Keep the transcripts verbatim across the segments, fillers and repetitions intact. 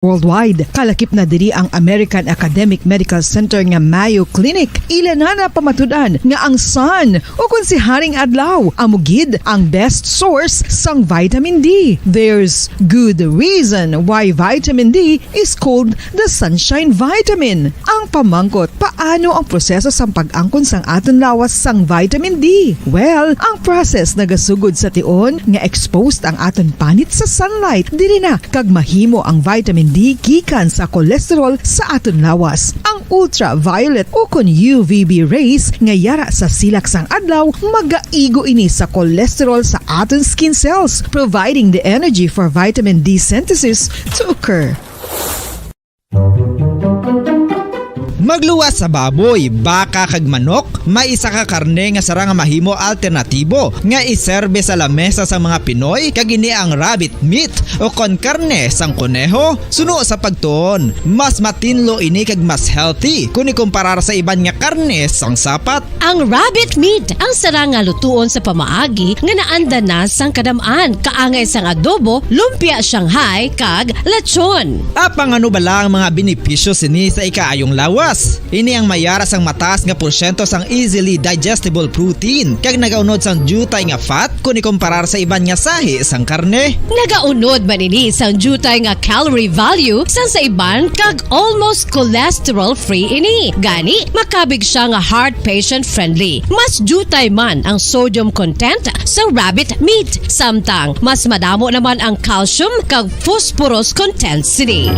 worldwide. Kalakip na diri ang American Academic Medical Center nga Mayo Clinic. Ila na napamatud-an nga ang sun, o kon si Haring Adlaw, amo gid ang best source sang vitamin D. There's good reason why vitamin D is called the sunshine vitamin. Ang pamangkot, paano ang proseso sang pag-angkon sang aton lawas sang vitamin D? Well, ang process nagasugod sa tion nga exposed ang aton panit sa sunlight. Diri na kag mahimo ang vitamin D gikan sa cholesterol sa aton lawas. Ang ultraviolet o kon U V B rays nga yara sa silak sang adlaw magaigo ini sa cholesterol sa aton skin cells, providing the energy for vitamin D synthesis to occur. Magluwas sa baboy, baka kag manok, may isa ka karne nga sarang nga mahimo alternatibo nga iserbe sa lamesa sang mga Pinoy, kag ini ang rabbit meat o kon karne sang koneho. Suno sa pagtuon, mas matinlo ini kag mas healthy kon ikumparar sa iban nga karne sang sapat. Ang rabbit meat ang sarang nga lutuon sa pamaagi nga naanda na sang kadam-an, kaangay sang adobo, lumpia Shanghai, kag lechon. Apang ano bala ang mga benepisyo sini sa ikaayong lawas? Ini ang mayara sang mataas nga porsyento sang easily digestible protein, kag nagaunod sang diutay nga fat kon ikumparar sa iban nga sahi sang karne. Nagaunod man ini sang diutay nga calorie value sang sa iban, kag almost cholesterol-free ini. Gani, makabig siya nga heart patient-friendly. Mas diutay man ang sodium content sa rabbit meat, samtang mas madamo naman ang calcium kag phosphorus content sini.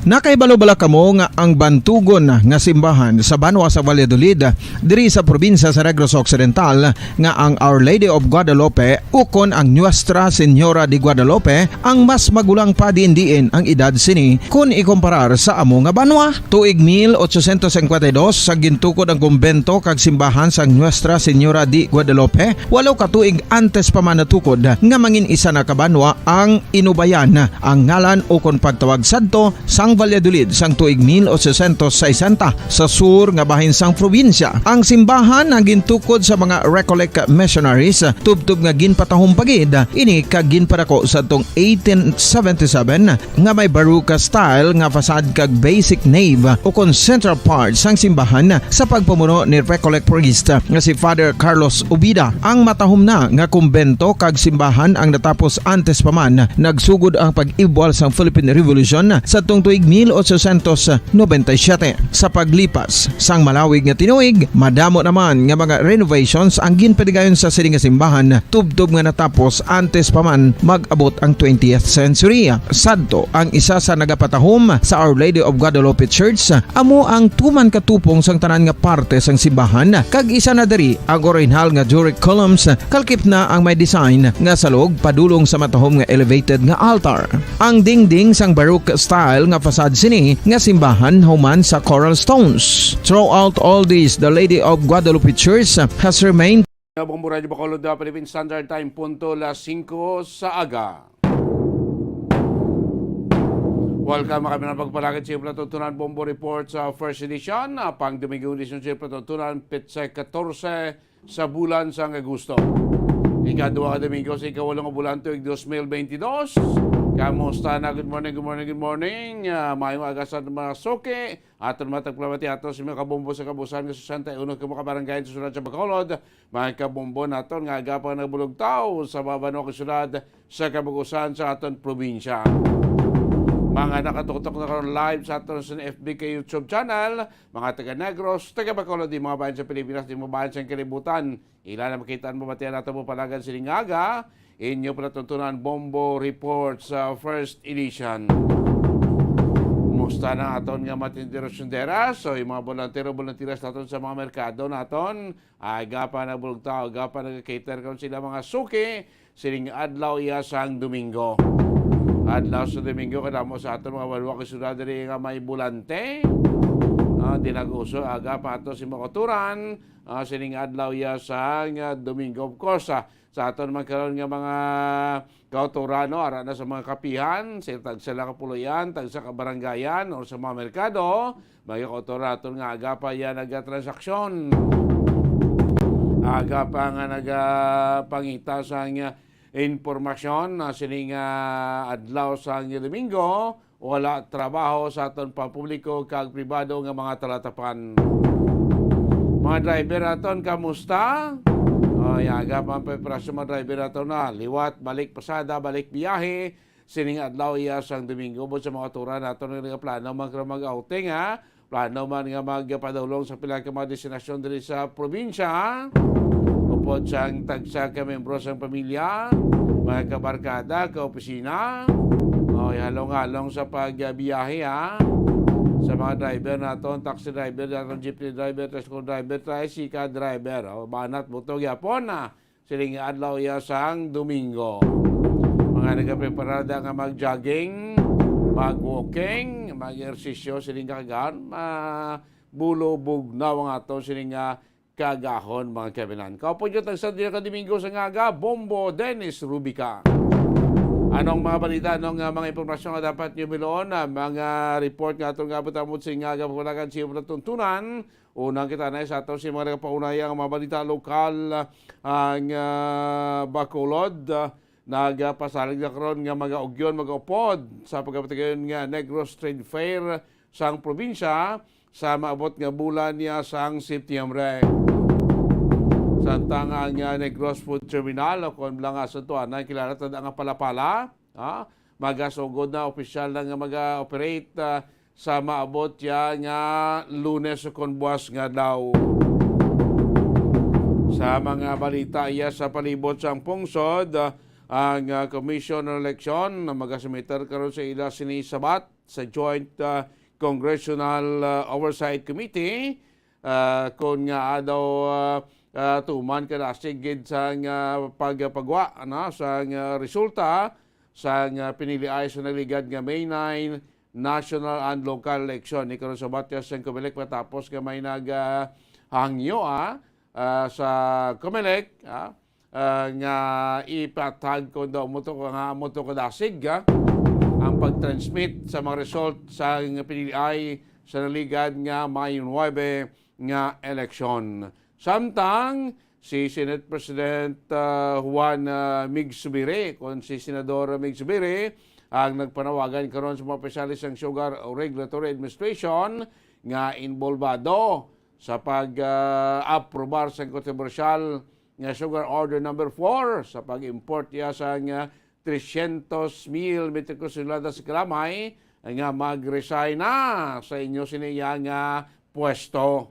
Nakahibalo bala kamo nga ang bantugon nga simbahan sa banwa sa Valladolid, diri sa probinsya sa Negros Occidental, nga ang Our Lady of Guadalupe ukon ang Nuestra Señora de Guadalupe ang mas magulang pa diin-diin ang edad sini kon ikumparar sa amo nga banwa? Tuig mil ochocientos cincuenta y dos sa gintukod ang kumbento kag simbahan sang Nuestra Señora de Guadalupe, walo ka tuig antes pa man natukod nga mangin isa na ka banwa ang Inubayan, ang ngalan ukon pagtawag sadto sang Valladolid sang tuig mil ochocientos sesenta sa sur nga bahin sang probinsya. Ang simbahan ang gintukod sa mga Recollect missionaries tubtob nga ginpatahom pa gid ini kag ginpadako sadtong eighteen seventy-seven nga may Baroque style nga facade kag basic nave ukon central part sang simbahan sa pagpamuno ni Recollect priest nga si Father Carlos Ubida. Ang matahom na nga kumbento kag simbahan ang natapos antes pa man nagsugod ang pag-ibwal sang Philippine Revolution sadtong tuig mil ochocientos noventa y siete. Sa paglipas sang malawig nga tinuig, madamo naman nga mga renovations ang ginpadigayon sa sini nga simbahan tubtob nga natapos antes pa man mag-abot ang twentieth century. Sadto ang isa sa nagapatahom sa Our Lady of Guadalupe Church, amo ang tuman ka tupong sang tanan nga parte sang simbahan, kag isa na diri ang orihinal nga Doric columns, kalkip na ang may design nga salog padulong sa matahom nga elevated nga altar. Ang dingding sang Baroque style nga facade sini nga simbahan human sa coral stones. Throughout all this, the Lady of Guadalupe Church has remained Bombo Radyo Bacolod, uh, Philippine Standard Time, punto las singko sa aga. Welcome, kami na pagpalagad sa iyong palatuntunan, Bombo Report sa first edition, uh, pang Domingo, edisyon sa palatuntunan, petsa katorse sa bulan sang Agosto. Ikadua ka Domingo sa ikawalo nga bulan tuig dos mil bentidós. Kamusta na? Good morning, good morning, good morning. Ah, maayong aga sa mga suki. Aton matagplamati ato sa mga kabombo sa kabuusan nga sesenta y uno ka mga kabarangay sa syudad sa Bacolod. Mga kabombo naton nga aga pa nagbulugtaw sa mga banwa kag syudad sa kabuusan sa aton probinsya. Mga nakatutok na karon live sa aton sa F B kag YouTube channel, mga taga Negros, taga Bacolod, di mga bayan sa Pilipinas, di mga bayan sa kalibutan. Ila na makita ang mabatian nato mo palagan sining aga. Inyo palatuntunan, Bombo Report sa first edition. Musta na aton nga mga tindero-tindera? So, yung mga bolontero-bolonteras naton sa mga merkado naton, aga pa nagbulugtaw, aga pa nag-cater karon sila mga suki. Sining adlaw iya sang Domingo. Adlaw sa Domingo, kadamo sa aton mga banwa kag syudad diri nga may bulante. Ah, di nag-uso, aga pa ato si mga kautoran. Ah, sining adlaw iya sang, ah, Domingo. Of course, ah, sa aton man karon nga mga kautoran, no, ara na sa mga kapihan, sa tagsa lang ka puloy-an, tagsa ka barangayan, o sa mga merkado, mga kautoran naton nga aga pa iya nagtransaksyon. Aga pa nga nagapangita sang impormasyon na sining, ah, adlaw sang Domingo, wala trabaho sa aton pampubliko kag pribado nga mga talatapan. Mga driver naton, kamusta? O, yaga pa ang preparasyon, mga driver naton, na liwat, balik pasada, balik biyahe. Sining adlaw iya sang Domingo, ubos sa mga turan naton nga nagaplano man karon mag-outing, ha? Plano man nga magpadulong sa pila ka mga destinasyon diri sa probinsya. Upod sang tagsa ka membro sang pamilya, mga kabarkada, ka opisina, o halong-halong sa pagbiyahe, ha? Sa mga driver naton, taxi driver naton, jeepney driver, tricycle driver, tricycle driver, o banat buto gyapon, ha? Sining adlaw iya sang Domingo. Mga nagapreparar da nga mag-jogging, mag-walking, mag-ehersisyo, sining kakagahan, mabulubog na ang ato sining, ah, kagahon, mga kabinan. Kaupod nyo tagsa dira ka Domingo sa ngaga, Bombo Dennis Rubica. Anong mga balita, anong, ah, mga impormasyon nga dapat nyo biloon? Ah, mga report nga atong abot-abot sa ngaga, pagpanagan siya pagtuntunan. Unang kita na sa ato si mga nagapaunaya nga mga balita lokal, ah, ang, ah, Bacolod, ah, nagapasalig na karon nga magaugyon, magaupod sa pagkapatigayon nga Negros Trade Fair sang probinsya sa maabot nga bulan niya sang Septiembre. Samtang ang, ah, Negros Food Terminal, o kon lang nga sa tuanan, kilala ta nga Palapala, ha? Magasugod na, opisyal na nga mag-operate, ah, sa maabot ya nga Lunes o kon buwas nga adlaw. Sa mga balita iya sa palibot sang pungsod, ah, ang, ah, Commission on Election na magasumiter karon sa ila sini Sabat sa Joint, ah, Congressional, ah, Oversight Committee, ah, kon nga daw, ah, ah, tuman kadasig gid sang, ah, pagpagwa, ano, sang, ah, resulta sang, ah, piniliay sa naligad nga May nine national and local election. Ni karon sa batya sang Comelec matapos nga may nag, ah, hangyo, ah, ah, sa Comelec, ah, ah, nga ipatag kung daw mo to nga mo to kadasig, ah, ang pag-transmit sa mga result sa piniliay sa naligad nga May nuebe nga eleksyon. Samtang si Senate President, ah, Juan, ah, Mig Zubiri, kon si Senador Mig Zubiri, ang nagpanawagan karon sa mga opisyales sang Sugar Regulatory Administration nga inbolbado sa pag, ah, aprobar sang kontrobersyal nga Sugar Order Number Four sa pag-import iya sang, ah, trescientos mil metriko tonelada sa kalamay nga mag-resign na sa inyo sini iya nga pwesto.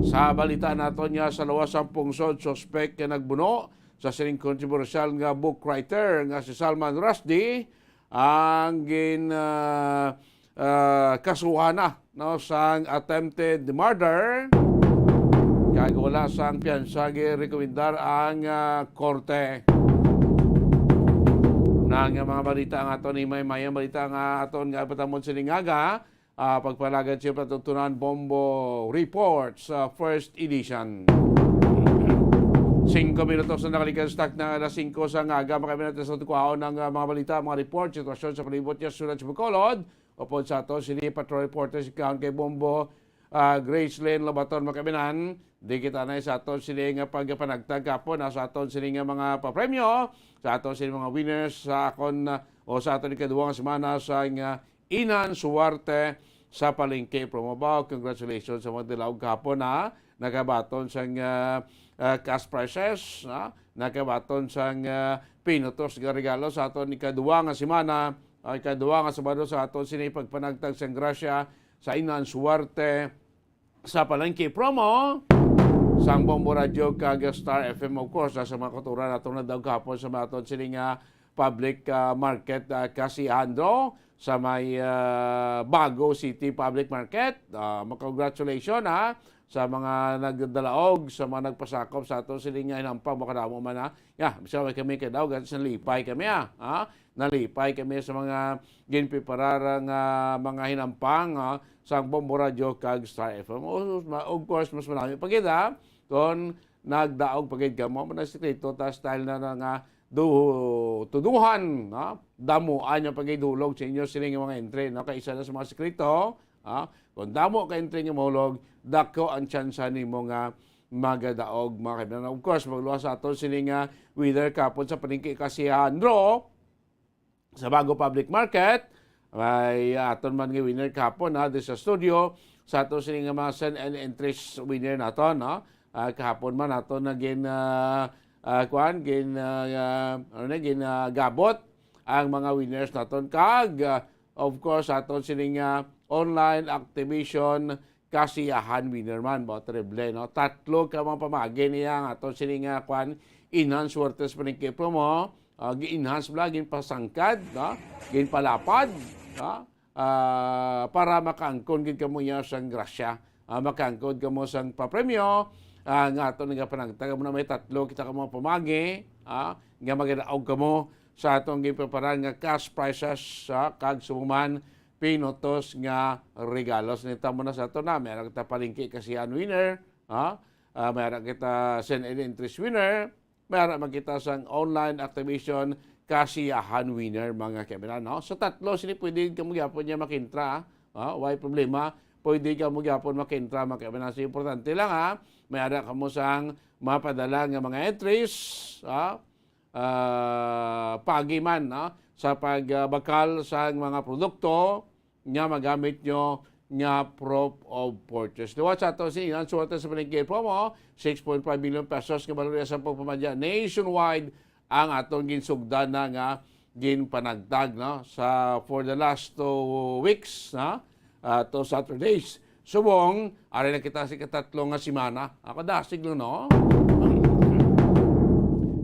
Sa balita naton nga sa lawas sang pungsod, suspek nga nagbuno sa sining kontrobersyal nga book writer nga si Salman Rushdie ang gin, ah, ah, kasuhan na, no, sang attempted murder. Kag wala sang piyansa girekomendar ang, ah, korte. Na nga mga balita ang aton, himay-himayong balita nga aton nga ipatamod sining aga, ah, pagpalagad siya patutunan Bombo Reports, ah, first edition. Singko minutos na nakalikas tak na alas singko sa ngaga, makabinat sa tukuhaon ng, ah, mga balita, mga report, sitwasyon sa palibot niya, sulat sa Bacolod. Upod sa ato, sini patrol reporter si Kaon kay Bombo, ah, Grace Lynn Lobaton, makaminan. Di kita na sa aton sini nga pagpanagtag kapon, ah, sa aton sini nga mga papremyo, sa aton sini mga winners, sa akon, ah, o sa aton ikaduha nga semana sa nga Inan Suwarte sa Palengke Promo Bao. Congratulations sa mga dilaog kahapon, ha. Nakabaton sang, ah, ah, cash prizes, ha. Nakabaton sang, ah, pinutos nga regalo sa aton ikaduha nga semana, ah, ikaduha nga Sabado sa aton sini pagpanagtag sang grasya sa Inan Suwarte sa Palengke Promo sang Bombo Radio kag Star F M, of course, sa mga kauturan nato na daw kahapon sa mga aton sini nga public, ah, market, ah, Casihandro sa may, ah, Bago City Public Market. Ah, congratulations, ha, sa mga nagdalaog, sa mga nagpasakop sa ato sini nga hinampang, makadamo man, ha. Ya, bisa may kami kay daw, kasi nalipay kami, ha. Ha? Nalipay kami sa mga ginpreparar nga mga hinampang, ha, sa Bombo Radio kag Star F M. O, ma-, of course, mas malami pa gid, ha, kung nagdaog pa gid kamo, man ang sikreto, ta style na, na nga du-, tuduhan, ha? Damuan niya pa gid hulog sa inyo sining mga entry, no? Kay isa na sa mga sikreto, ha? Kung damo ka entry nga mahulog, dako ang tsansa nimo nga magadaog, mga kaibigan. Of course, magluwas sa aton sini nga winner kahapon sa palengke kasiyahan. Draw sa Bago Public Market. May aton man nga winner kahapon, ha, di sa studio. Sa aton sini nga mga send and entries winner naton, no? Ah, kahapon man aton na gin, ah, ah, kuan, gin, ah, ah, ano na, gin, ah, gabot ang mga winners naton. Kag, ah, of course, aton sini nga online activation kasiyahan winner man, ba, terrible, no? Tatlo ka mga pamagi niya nga aton sini nga, kwan, enhance worthless paningki promo, ah, gi-enhance bala, ginpasangkad, no? Ginpalapad, no? Ah, para makaangkon gid kamo niya sang grasya. Ah, makaangkon kamo sang papremyo, ah, nga aton nga panagtag mo na may tatlo kita ka mga pamagi, ah, nga magadaog kamo sa atong ginpreparar nga cash prizes, ah, kag subong man pinutos nga regalo. Sinita mo na sa ato na, may ara kita palengke kasiyahan winner, ha? Ah, may ara kita send and entries winner, may ara man kita sang online activation kasiyahan winner, mga kaibigan, no? So, tatlo sini pwede kamo gyapon niya makintra, ha? Way problema, pwede kamo gyapon makintra, mga kaibigan. So, importante lang, ha? May ara kamo sang mapadala nga mga entries, ha? Ah, paagi man, no, sa pagbakal sa mga produkto nga magamit nyo nga proof of purchase. Liwat sa ato si Inan Suwerte sa Palengke Promo, six point five million pesos nga balor sa pagpamadya nationwide ang aton ginsugdan na nga ginpanagtag, no, sa for the last two weeks, no, ah, two Saturdays. Subong, ari na kita sa ikatatlo nga semana. Ako dasig lang, no?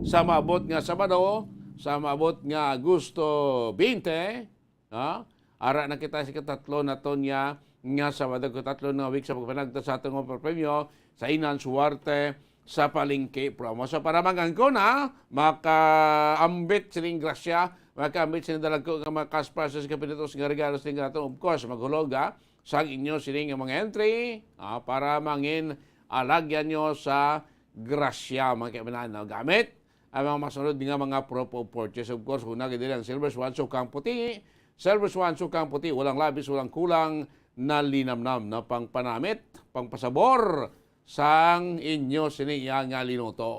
Sa maabot nga Sabado, sa maabot nga Agosto twenty, ha? Ara na kita sa ikatatlo naton nga, nga Sabado, ikatatlo nga week sa pagpanagta sa atong mga premyo sa Inan Suwerte sa Palengke Promo. So, para mag-angkon, ha, makaambit sining grasya, makaambit sining dalagko nga mga cash prizes, kapinutos nga regalo sining naton. Of course, maghulog, ha, sang inyo sining nga mga entry, ah, para mangin alagyan nyo sa grasya, mga kaibigan, no? Gamit ang mga masunod nga mga proof of purchase. Of course, una gid diri ang Silver Swan, sukang puti. Silver Swan, sukang puti, walang labis, walang kulang, na linamnam na pangpanamit, pangpasabor sang inyo sini iya nga linuto.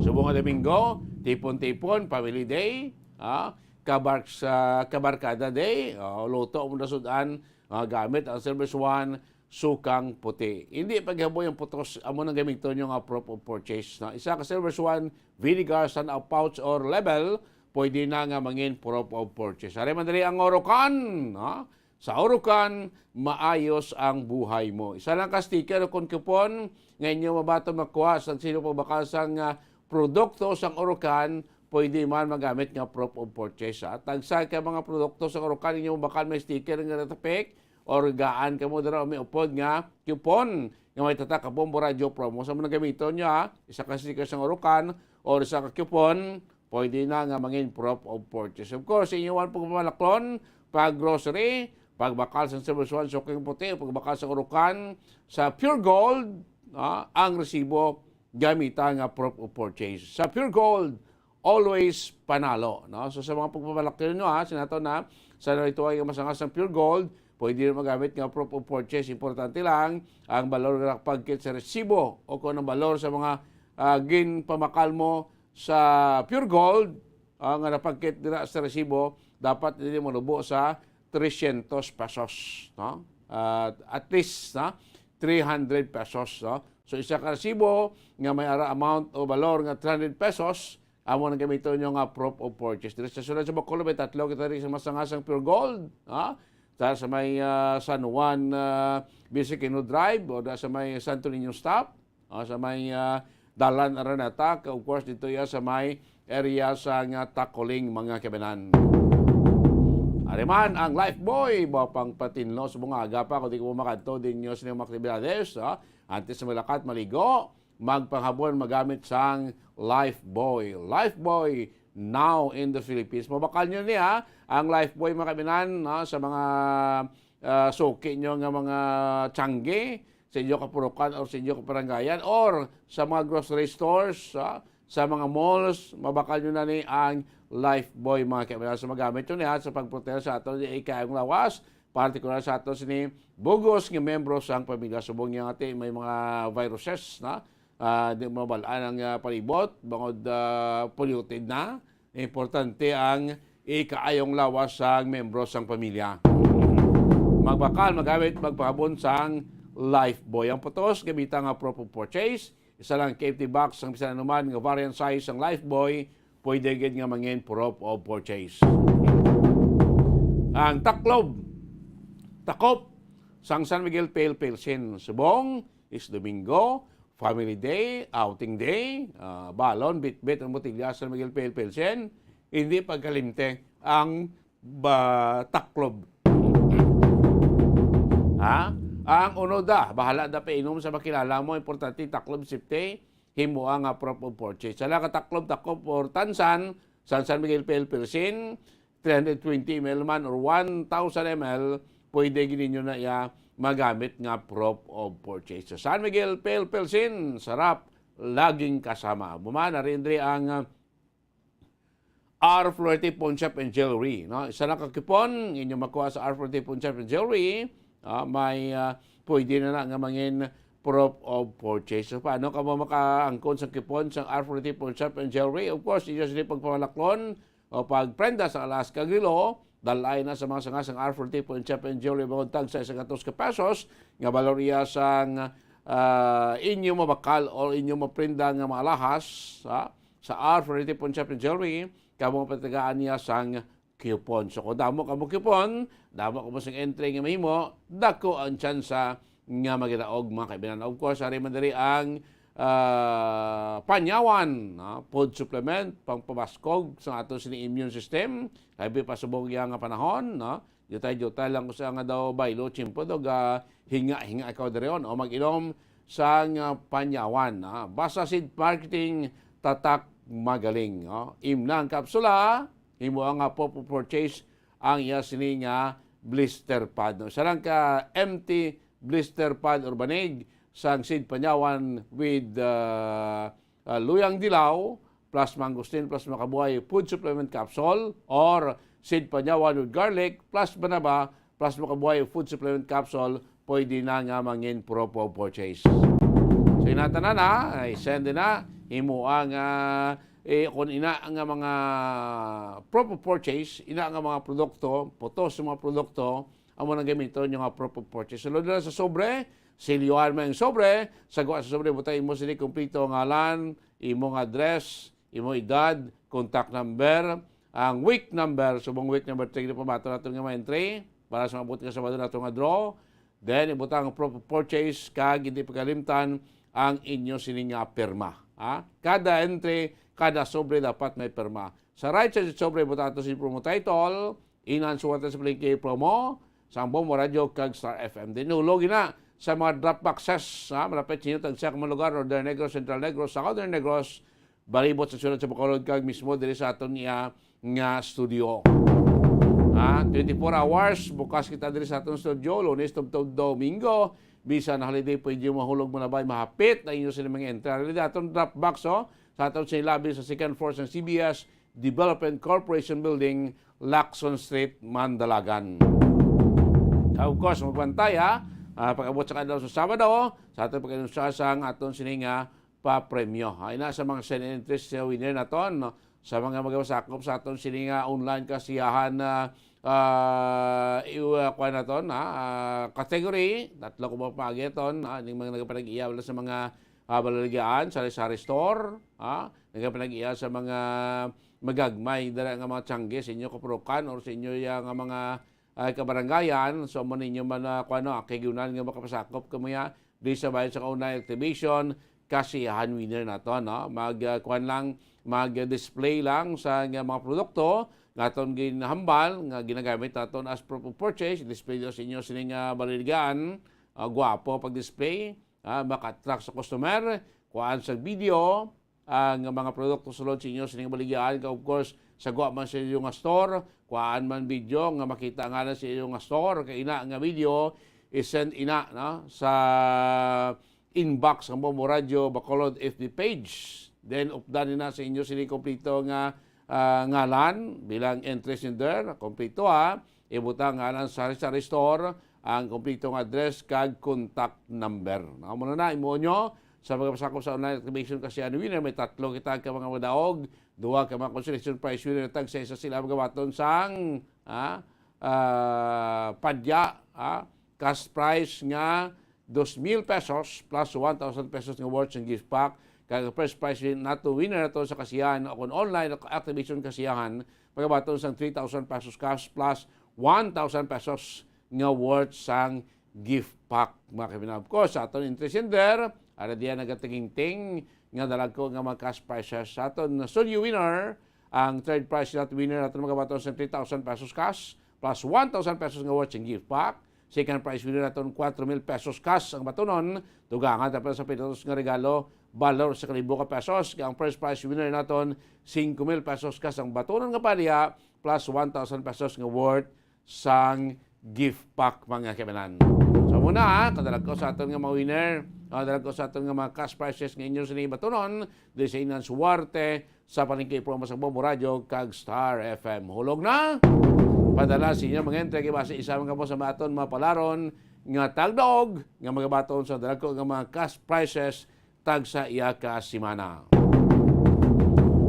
Subong nga Domingo, tipon-tipon, family day, ah, kabark-, sa kabarkada day, ah, luto mo na sud-an, ah, gamit ang Silver Swan, sukang puti. Hindi paghaboy ang putos, amo nang gamiton nyo nga proof of purchase, no? Isa ka Silver Swan vinegar sa pouch or label, pwede na nga mangin proof of purchase. Ari man diri ang Orocan, no? Sa Orocan, maayos ang buhay mo. Isa lang ka sticker o kon coupon nga inyo mabaton makuha sa sino pagbakal sang, ah, produkto sang Orocan, pwede man magamit nga proof of purchase, ha. Tagsa ka mga produkto sang Orocan inyo mabakal may sticker nga natapik, or gaan kamo dira may upod nga coupon nga may tatak ka Bombo Radyo promo. Sa mga gamiton nyo, ha, isa ka sticker sang Orocan or isa ka coupon, pwede na nga mangin proof of purchase. Of course, inyo man pagpamalaklon, pag grocery, pagbakal sa Silver Swan, suking puti, pagbakal sa Orocan, sa Pure Gold, ah, ang resibo gamita nga proof of purchase. Sa Pure Gold, always panalo, no? So, sa mga pagpamalaklon nyo, ha, sinato na, sa narito ay masangas ng Pure Gold, pwede rin magamit nga proof of purchase. Importante lang, ang balor nga nakapagkit sa resibo o kung ang balor sa mga, ah, ginpamakal mo sa Pure Gold, ah, nga napagkit dira sa resibo, dapat dili malubo sa trescientos pesos, no? Ah, at least, no? Three hundred pesos, no? So, isa ka resibo nga may ara amount o balor nga three hundred pesos, amo nang gamiton nyo nga proof of purchase. Diri sa sulod sa Bacolod, may tatlo kita diri sa masangasang Pure Gold, ha? Sa, sa may, ah, San Juan, ah, Vicentino Drive, o da sa may Santo Niño Stop, ah, sa may, ah, Dalan Araneta, ka, of course, dito ya sa may area sa nga Tacoling, mga kabanan. Ari man ang Lifebuoy, ba pang patinlo sa mga aga pa, kung di ko makadto din nyo sa inyong aktibidades, ha? Antes na maglakat, maligo, magpanghabon magamit sang Lifebuoy. Lifebuoy now in the Philippines. Mabakal nyo niya ang Lifebuoy, mga kabinan, no, sa mga, ah, suki nyo nga mga tiyangge sa inyo kapurukan or sa inyo kaparangayan or sa mga grocery stores, ah, sa mga malls, mabakal nyo na ni ang Lifebuoy, mga kabinan. So, magamit nyo niya sa pagproteha sa aton ikayang lawas. partikular sa aton sini bug-os nga miyembro sang pamilya. Subong niya nga ti may mga viruses na, ah, di mabal-an ang, ah, palibot, bangod, ah, polluted na. Importante ang ikaayong lawas sang miyembro sang pamilya. Magbakal, magamit, magpahabon sang Lifebuoy. Ang putos, gamita nga proof of purchase. Isa lang ka empty box sang bisan anuman nga variant size sang Lifebuoy, pwede gid nga mangin proof of purchase. Ang taklob, takop sang San Miguel Pale Pilsen. Subong is Domingo, family day, outing day, ah, balon, bitbit ang botelya sa San Miguel Pale Pilsen. Hindi pagkalimte ang ba, taklob. Ha? Ang uno da, bahala da painom sa makilala mo, importante taklob, safety, himo nga proof of purchase. Sa ka taklob, takop, or tansan, San San Miguel Pale Pilsen, three hundred twenty M L man or one thousand M L, pwede gid ninyo na iya magamit nga proof of purchase. Sa San Miguel Pale Pilsen, sarap, laging kasama. Bumana rin diri ang, ah, R Florete Pawn Shop and Jewelry, no? Isa lang ka coupon inyo makuha sa R Florete Pawn Shop and Jewelry, ah, may, ah, pwede na na nga mangin proof of purchase. So, paano ka mo makaangkon sa coupon sa R Florete Pawn Shop and Jewelry? Of course, inyo sila pagpamalaklon o pagprenda sa alas kag relo, dalay na sa mga sanga sang R Florete Pawn Shop and Jewelry, bangod tag sa isa ka tos ka pesos nga balor iya sang, ah, inyo mabakal o inyo maprenda nga mga alahas, ha? Sa R Florete Pawn Shop and Jewelry, kamo patagaan niya sang coupon. So, kung damo kamo coupon, damo kamo sang entry nga mahimo, dako ang tsansa nga magidaog, mga kaibigan. Of course, ari man diri ang, ah, panyawan, no? Food supplement, pangpabaskog sa ato sini immune system, labi pa subong iya nga panahon, no? Jutay-jutay lang ko sa nga daw baylo, tiyempo daw ga hinga-hinga ikaw diri on, o mag-inom sang, ah, panyawan, ah. Basta seed marketing, tatak magaling, no? Imna ang kapsula, himo nga po purchase ang iya sini nga blister pad, no? Isa lang ka empty blister pad or banig sang seed panyawan with, ah, ah, luyang dilaw, plus mangosteen, plus makabuhay food supplement capsule, or seed panyawan with garlic, plus banaba, plus makabuhay food supplement capsule, pwede na nga mangin proof of purchase. So, ina tanan na, ay send na, imo ang, ah, eh, kung ina nga mga proof of purchase, ina nga mga produkto, putos sa mga produkto, amo nang gamiton yung nga proof of purchase. Sulod na sa sobre, silyohan mo yung sobre, sa guwa sa sobre, butang imo sini kompleto, ngalan, imo nga address, imo edad, contact number, ang week number, subong week number three na pamato nato nga mga entry, para sa maabot nga Sabado nato nga draw. Then, ibutang ang proof of purchase, kag hindi pagkalimtan ang inyo sini nga pirma. Ha? Kada entry, kada sobre dapat may pirma. Sa right side sa sobre, ibutang ato si promo title, Inan Suwerte sa Palengke promo, sa Bombo Radio kag Star F M. Din hulog na sa mga drop boxes, ha? Malapit sa inyo, tagsa ka mga lugar, Northern Negros, Central Negros, Southern Negros, balibot sa siyudad sa Bacolod, kag mismo diri sa aton iya nga studio. Ha? Twenty-four hours, bukas kita diri sa aton studio, Lunes tubtob Domingo. Bisan na holiday, pwede mo mahulog, malabay, mahapit na inyo sila mga entry. Diri aton drop box, oh, sa aton sila labi sa second floor sa C B S Development Corporation Building, Lacson Street, Mandalagan. Of course, magbantay, ha. Ah, pag-abot sa kadlaw sa Sabado, sa aton pag-anunsar sa aton sini nga papremyo. Ha, ina sa mga send entries sa winner naton, no? Sa mga magasakop sa aton sini nga online kasiyahan na, ah, iw-, ah, kuwan naton, ha, ah, category, tatlo ko ba pagi ton, ha, ning mga nagapanag-iya wala sa mga, ah, balaligaan, sari-sari store, ha, nagapanag-iya sa mga magagmay dala nga mga tiyangge sa inyo kapurukan or sa inyo ya nga mga, ah, kabarangayan. So, amo ninyo man, ah, kuwan, no, kay giunan nga makapasakop kamo ya di sa bayan sa kaunay activation, kasiyahan winner nato, no? Mag, ah, kuwan lang, mag-display lang sa nga mga produkto nga aton ginhambal, nga ginagamit naton as proof of purchase, display daw sa inyo sining, ah, balaligaan, ah, gwapo pag-display, ah, maka-attract sa customer, kuhaan sa video, ang mga produkto sulod sa inyo sining baligyan, kag of course, sa gwa man sa inyo nga store, kuhaan man video nga makita nga na sa inyo nga store, kay ina nga video, i-send ina, no, sa inbox ng Bombo Radio Bacolod F B page. Then, updan nina sa inyo sini kompleto nga, ah, ngalan bilang entry sender, kompleto ha. Ibutang ngalan sa sari-sari store, ang kompleto nga address kag contact number. Amo na na, imo nyo sa pagpasakop sa online activation kasiyahan winner, may tatlo kita ka mga madaog, duha ka mga consolation prize winner, tag sa isa sila magabaton sang, ah, ah, padya, ah, cash prize nga dos mil pesos plus one thousand pesos nga worth sang gift pack. Kag first prize win-, nato winner nato sa kasiyahan o kung online activation kasiyahan, magabaton sang three thousand pesos cash plus one thousand pesos nga worth sang gift pack, mga kahibanan. Of course, sa aton entry sender, ara diyan nagatingting nga dalagko nga mga cash prizes sa aton Sunday winner. Ang third prize not winner naton magabaton sa three thousand pesos cash plus one thousand pesos nga worth sang gift pack. Second prize winner naton four mil pesos cash ang batunon. Dugangan ta pa sa pinatos nga regalo, balor sa kalibo ka pesos. Kag ang first prize winner naton, cinco mil pesos cash ang batunon nga paliya plus one thousand pesos nga worth sang gift pack, mga kahibanan. So muna, ha, kadalagko sa aton nga mga winner, kadalagko sa aton nga mga cash prizes nga inyo sini batunon, di sa inyong suwerte sa palengke, programa sa Bombo Radio kag Star F M. Hulog na! Padala sa inyo mga entry kay basi isa mga boss sa aton mapalaron nga tagdaog nga magabaton sa dalagko nga mga cash prizes tag sa iya ka semana.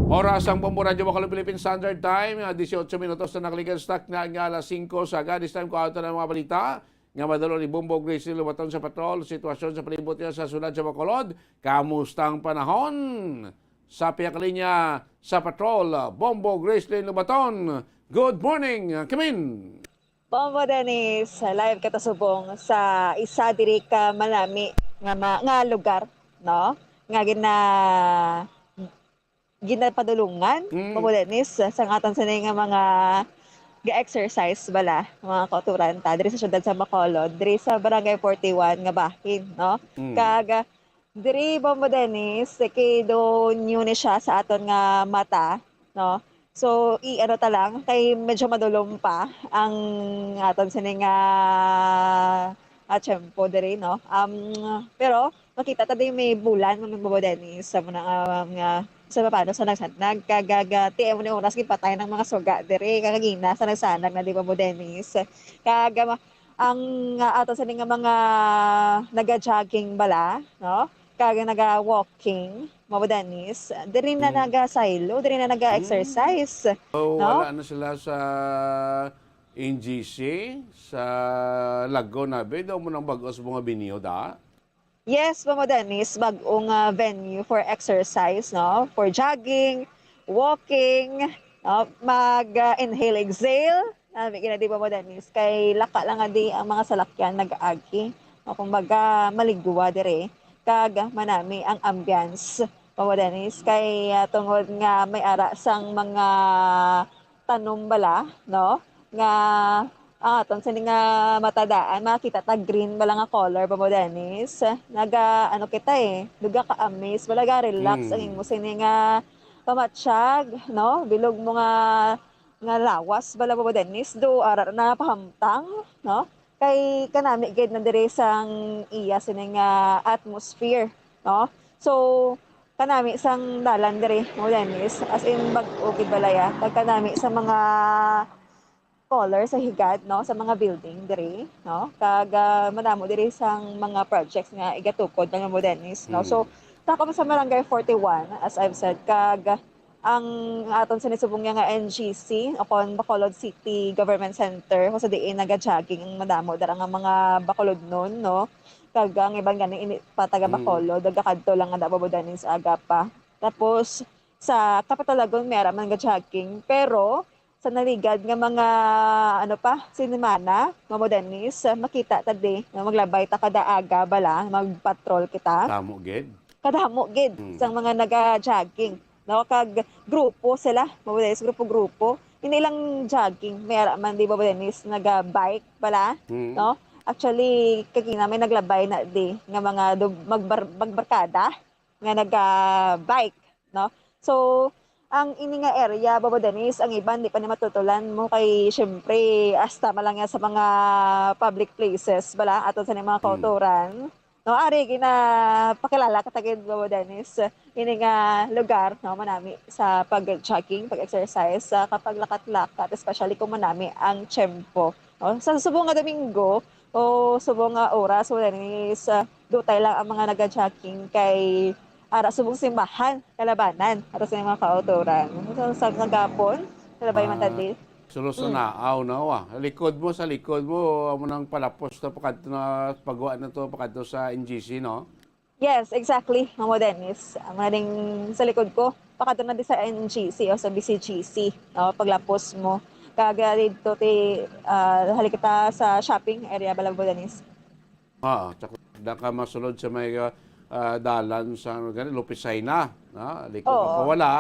Oras ang Bombo Radyo Bacolod Philippine Standard Time, ah, dieciocho minutos na nakaligad sa takna nga alas singko sa Gadis Time. Kuha na ang mga balita nga madalo ni Bombo Grace Lubaton sa patrol. Sitwasyon sa palibot niya sa sulod sa Bacolod. Kamusta ang panahon? Sa piyakalinya sa patrol, Bombo Grace Lubaton. Good morning, Kimin! Bombo Dennis, live kita subong sa isa diri ka manami nga ma-, nga lugar, no? Nga gina-, ginapadulungan, Mm. Bombo Dennis, sa aton sini nga mga ga-exercise bala, mga kauturan ta, diri sa siyudad sa Bacolod, diri sa Barangay forty-one nga bahin, no? Mm. Kag, ah, diri, Bombo Dennis, kay do new ni siya sa aton nga mata, no? So, i-ano ta lang, kay medyo madulom pa ang aton sini nga, ah, tiyempo diri, no? Um, pero makita ta din may bulan, mga Bombo Dennis, sa muna nga, nga sa paano sa nagsanag, kag, kag, ah, T M ni oras, gipatay ng mga suga diri, kagina sa nagsanag na, di ba, Bombo Dennis? Kag, ah, ang, ah, ato sini nga mga naga-jogging bala, no? Kag naga-walking, Bombo Dennis, diri na Mm. nagasaylo, diri na Mm. naga-exercise, So, no? wala na sila sa N G C, sa Laguna, be, daw mo nang bag-os mga binyo, da? Yes, Bombo Dennis, bag-ong, ah, venue for exercise, no? For jogging, walking, no? Mag, ah, inhale, exhale. Nami gina, di, Bombo Dennis? Kay laka lang nga di ang mga salakyan nag-agi. O, kumbaga, maligwa dire. Kag manami ang ambience, Bombo Dennis. Kay, ah, tungod nga may ara sang mga tanom bala, no? Nga, ah, aton sini nga matadaan, makita ta green bala nga color, Bombo Dennis. Naga, ano kita eh, naga ka-amaze, bala ga-relax Mm. ang imo sini nga pamatyag, no? Bilog mo nga, nga lawas bala, Bombo Dennis, do ara na pahamtang, no? Kay kanami gid na diri sang iya sini nga atmosphere, no? So, kanami sang dalan diri, Bombo Dennis, as in, bag-o gid balaya. Kag kanami sa mga color sa higad, no, sa mga building diri, no? Kag, ah, madamo diri sang mga projects nga igatukod, Bombo Dennis, no? So, Mm. ta ko sa Barangay forty-one, as I've said, kag ang aton sini subong niya nga N G C, o kon Bacolod City Government Center, kung sa diin naga-jogging ang madamo dira nga mga Bacolodnon, no? Kag ang iban gani ini pa taga Mm. Bacolod, nagakadto lang nga, Bombo Dennis, aga pa. Tapos, sa Capitalagon, may ara man nga jogging, pero sa naligad nga mga, ano pa, sinimana, Bombo Dennis, makita ta di nga maglabay ta kada aga bala, magpatrol kita. Tamo gid. Kadamo gid Mm. sang mga naga-jogging, no? Kag grupo sila, Bombo Dennis, grupo-grupo. Hindi lang jogging, may ara man di, Bombo Dennis, naga-bike bala, Mm. no? Actually, kagina may naglabay na di nga mga dub-, magbar-, magbarkada nga naga-bike, no? So, ang ini nga area, Bombo Dennis, ang iban di pa ni matutulan mo kay, syempre, hasta man lang yan sa mga public places bala, aton sa mga Mm. kauturan. No, ari, ginapakilala kita gid, Bobo Dennis, ini nga lugar, no, manami sa pag-jogging, pag-exercise, sa kapaglakat-lakat, especially kung manami ang tiyempo, no? Sa subong nga Domingo o subong nga oras, Bobo Dennis, ah, dutay lang ang mga naga-jogging kay ara subong simbahan, kalabanan, ato sa mga kautoran. Sa, sa, sa gapon, kalabay man Ah, tadi. Sulos na Mm. naaw na, wa. Likod mo, sa likod mo, amo nang palapos na pakadto na, pagwa na to, pakadto sa N G C, no? Yes, exactly, Mamo Dennis. Ang mga ding sa likod ko, pakadto na di sa N G C o sa B C G C, no? Paglapos mo. Kag, ah, didto ti, ah, hali kita sa shopping area, bala, Mamo Dennis. Ah, tsaka da ka masulod sa may, ah, ah, dalan sa, ano gani, Lopez Jaena, no? Liko ka Oo. pawala,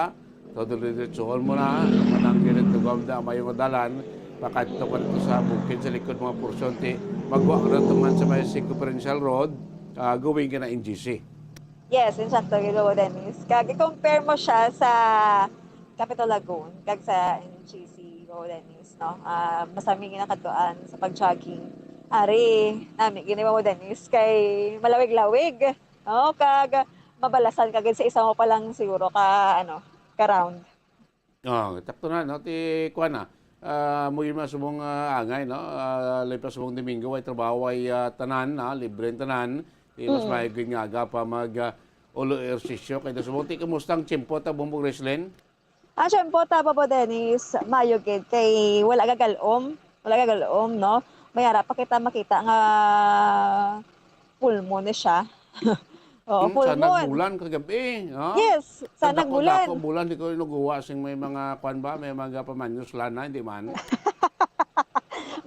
todo diretsohon mo na, manang gilid tugom da, mayo nga dalan, pakadto ka dito sa bukid, sa likod mga porsyon, ti, magwa ka na tuman sa may Circumferential Road, ah, going ka na N G C. Yes, insakto gid, Bobo Dennis. Kag i-compare mo siya sa Capitol Lagoon, kag sa N G C, Bobo Dennis, no? Ah, masami ginakatuan sa pag-jogging. Ari, nami gini, Bobo Dennis, kay malawig-lawig, no? Kag mabalasan ka gid sa isa mo pa lang siguro ka, ano, ka round. Oh, takto na, no? Ti, kuwan na. Ah, mo yun masubong, ah, angay, no? Ah, lain pa subong Domingo, way trabaho, way, ah, tanan, na, libre ang tanan. Ti, mas Mm. maayo gid nga aga pa mag, ah, ulo ehersisyo. Kay subong, ti, kumusta ang tiyempo ta, Bumbog Wrestling? Ang tiyempo ta, Bobo Dennis, maayo gid. Kay wala gagalom. Wala gagalom, no? May ara pa kita makita nga full moon na siya. Oo, Hmm, full sa moon. Nagbulan kagabi, ha? Yes, sa Ang dako-dako nagbulan. Bulan, di ko inuguwa sing may mga, kwan ba, may mga pamanyos lana, hindi man.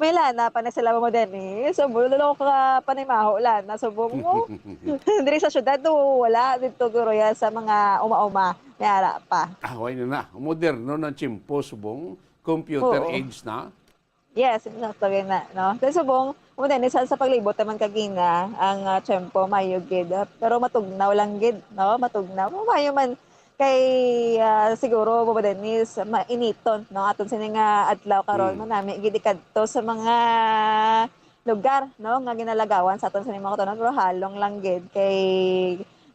May lana pa na sila mo din eh. So, bulo lang ka panimaho lana. Subong mo. Diri sa syudad, no, wala. Dito, guro, ya, sa mga uma-uma. May ara pa. Ah, way na na. Moderno ng tiyempo, subong. Computer Oo. age na. Yes, insakto gid na, no? Sa subong, mo din, sa, sa paglibot naman kagina, ang, ah, tiyempo, mayo gid, ah, pero matugnaw lang gid, no? Matugnaw. Mayo man, kay, ah, siguro, Bobo Dennis, mainiton, no? Aton sini nga adlaw karon, Mm. manami gid ikadto sa mga lugar, no? Nga ginalagawan sa aton sini mga katunan, pero halong lang gid, kay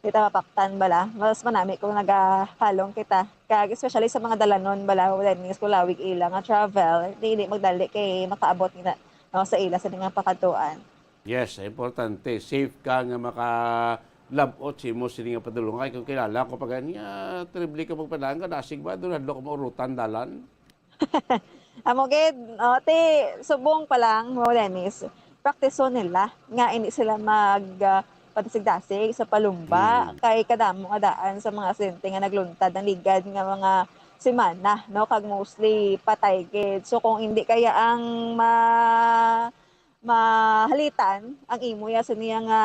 di ta mapaktan bala. Mas manami kung nagahalong kita. Kag especially sa mga dalanon bala, Dennis, kung lawig ila nga travel, di, di magdali kay makaabot na, no, sa ila sa mga pakadtuan. Yes, importante. Safe ka nga makalabot sa imo sini nga padulong. Kay kung kilala ko pa gani, ah, terrible ka magpadaan ka, dasig ba? Doon hadlok mo urutan dalan. Amo gid, o, ti, subong pa lang, mo, Dennis, praktiso nila nga hindi sila mag, ah, padasig-dasig sa palumba. Mm. Kay kadamo nga daan sa mga aksidente nga nagluntad ang ligad nga mga semana, no? Kag mostly patay gid. So, kung hindi kaya ang ma-, mahalitan ang imo ya sa niya nga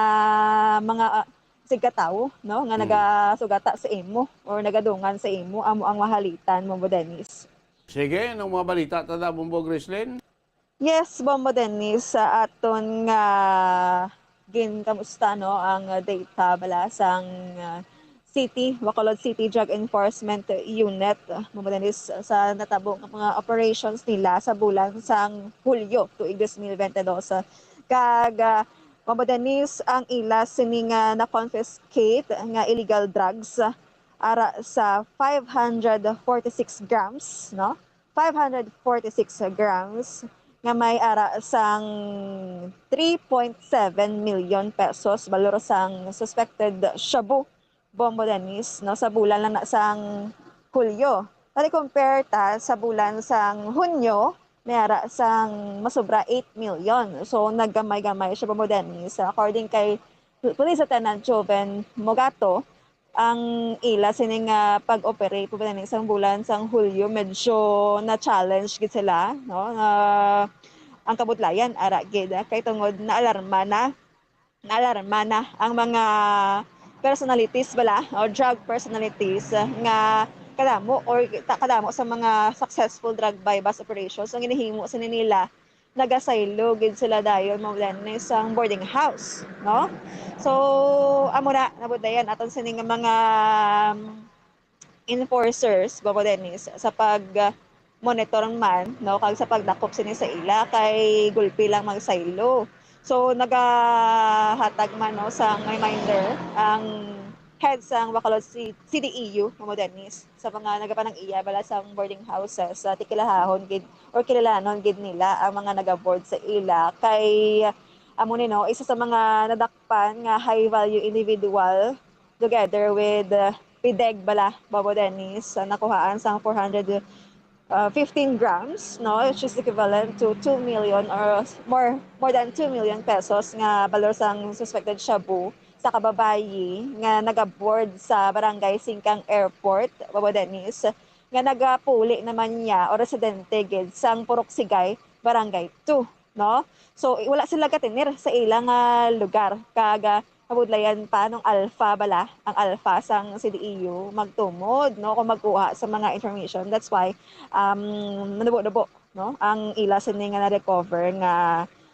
mga, ah, sigkatawo, no? Nga Mm. nagasugata sa imo or nagadungan sa imo, amo ang mahalitan mo, Dennis. Sige, anong mga balita ta da, Bombo Grislin? Yes, Bombo Dennis, sa aton nga ginkamusta, no, ang data bala sang, ah, City, Bacolod City Drug Enforcement Unit, ah, Bombo Dennis, sa natabo nga mga operations nila sa bulan sang Hulyo tuig dos mil bente dos. Kag, ah, Bombo Dennis, ang ila sini nga na-confiscate nga illegal drugs, ah, ara sa five hundred forty-six grams, no? Five hundred forty-six grams nga may ara sang three point seven million pesos balor sang suspected shabu, Bombo Dennis, no, sa bulan lang na sang Hulyo. Pag compare ta sa bulan sang Hunyo, may ara sang masobra eight million. So, naggamay-gamay siya, Bombo Dennis. According kay Police Lieutenant Joven Mogato, ang ila sini nga pag-operate po ba sang bulan sang Hulyo, medyo na-challenge gid sila, no? Na ang kabudlayan, ara gid, ah, kay tungod naalarma na, naalarma na ang mga personalities bala, o drug personalities, ah, nga kadamo or ta-, kadamo sa mga successful drug buy-bust operations ang ginahimo sini nila nagasaylo gid sila dayon, Ma'am Lenny, sang boarding house, no? So, amo na, nabudlayan aton sini nga mga, um, enforcers, Bobo Dennis, sa pag, uh, monitor man, no, kag sa pagdakop sini sa ila, kay gulpi lang magsaylo. So, nagahatag man, no, sang reminder ang head sang Bacolod C-, C D E U, Mamo Dennis, sa mga nagapanag-iya bala sang boarding houses, sa tikilahahon gid or kilalanon gid nila ang mga nagaboard sa ila. Kay, amo ni, no, isa sa mga nadakpan nga high value individual together with, uh, PDEG bala, Mamo Dennis, uh, nakuhaan sang four hundred, uh, fifteen grams, no, which is equivalent to two million or more, more than two million pesos nga balor sang suspected shabu sa kababayi nga nagaboard sa Barangay Singkang Airport, Mamo Dennis, nga nagapuli naman niya o residente gid sang Purok Sigay, Barangay two, no? So, i-, wala sila gatinir sa ilang, ah, lugar. Kag, ah, mabudlayan pa nung alpha bala, ang alpha sang C D E U, magtumod, no, kung magkuha sa mga information. That's why, um, nanubo-nubo, no, ang ila sini nga na-recover nga,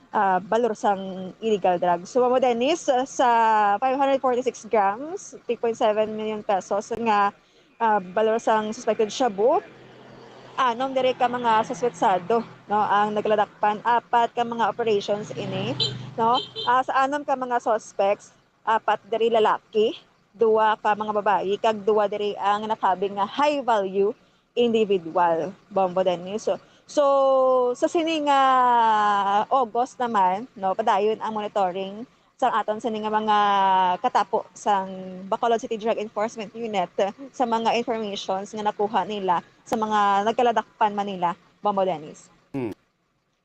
ah, balor sang illegal drugs. So, Mamo Dennis, sa five hundred forty-six grams, three point seven million pesos nga, ah, balor sang suspected shabu, anom diri ka mga suspetsado, no, ang nagladakpan. Apat ka mga operations ini, no? Ah, sa anom ka mga suspects, apat diri lalaki, duwa ka mga babayi, kag duwa diri ang nakabig nga high value individual, Bombo Dennis. So, so, sa sini nga August naman, no, padayon ang monitoring sang aton sini nga mga katapo sang Bacolod City Drug Enforcement Unit sa mga informations nga nakuha nila sa mga nagkaladakpan man nila, Bombo Dennis. Hmm.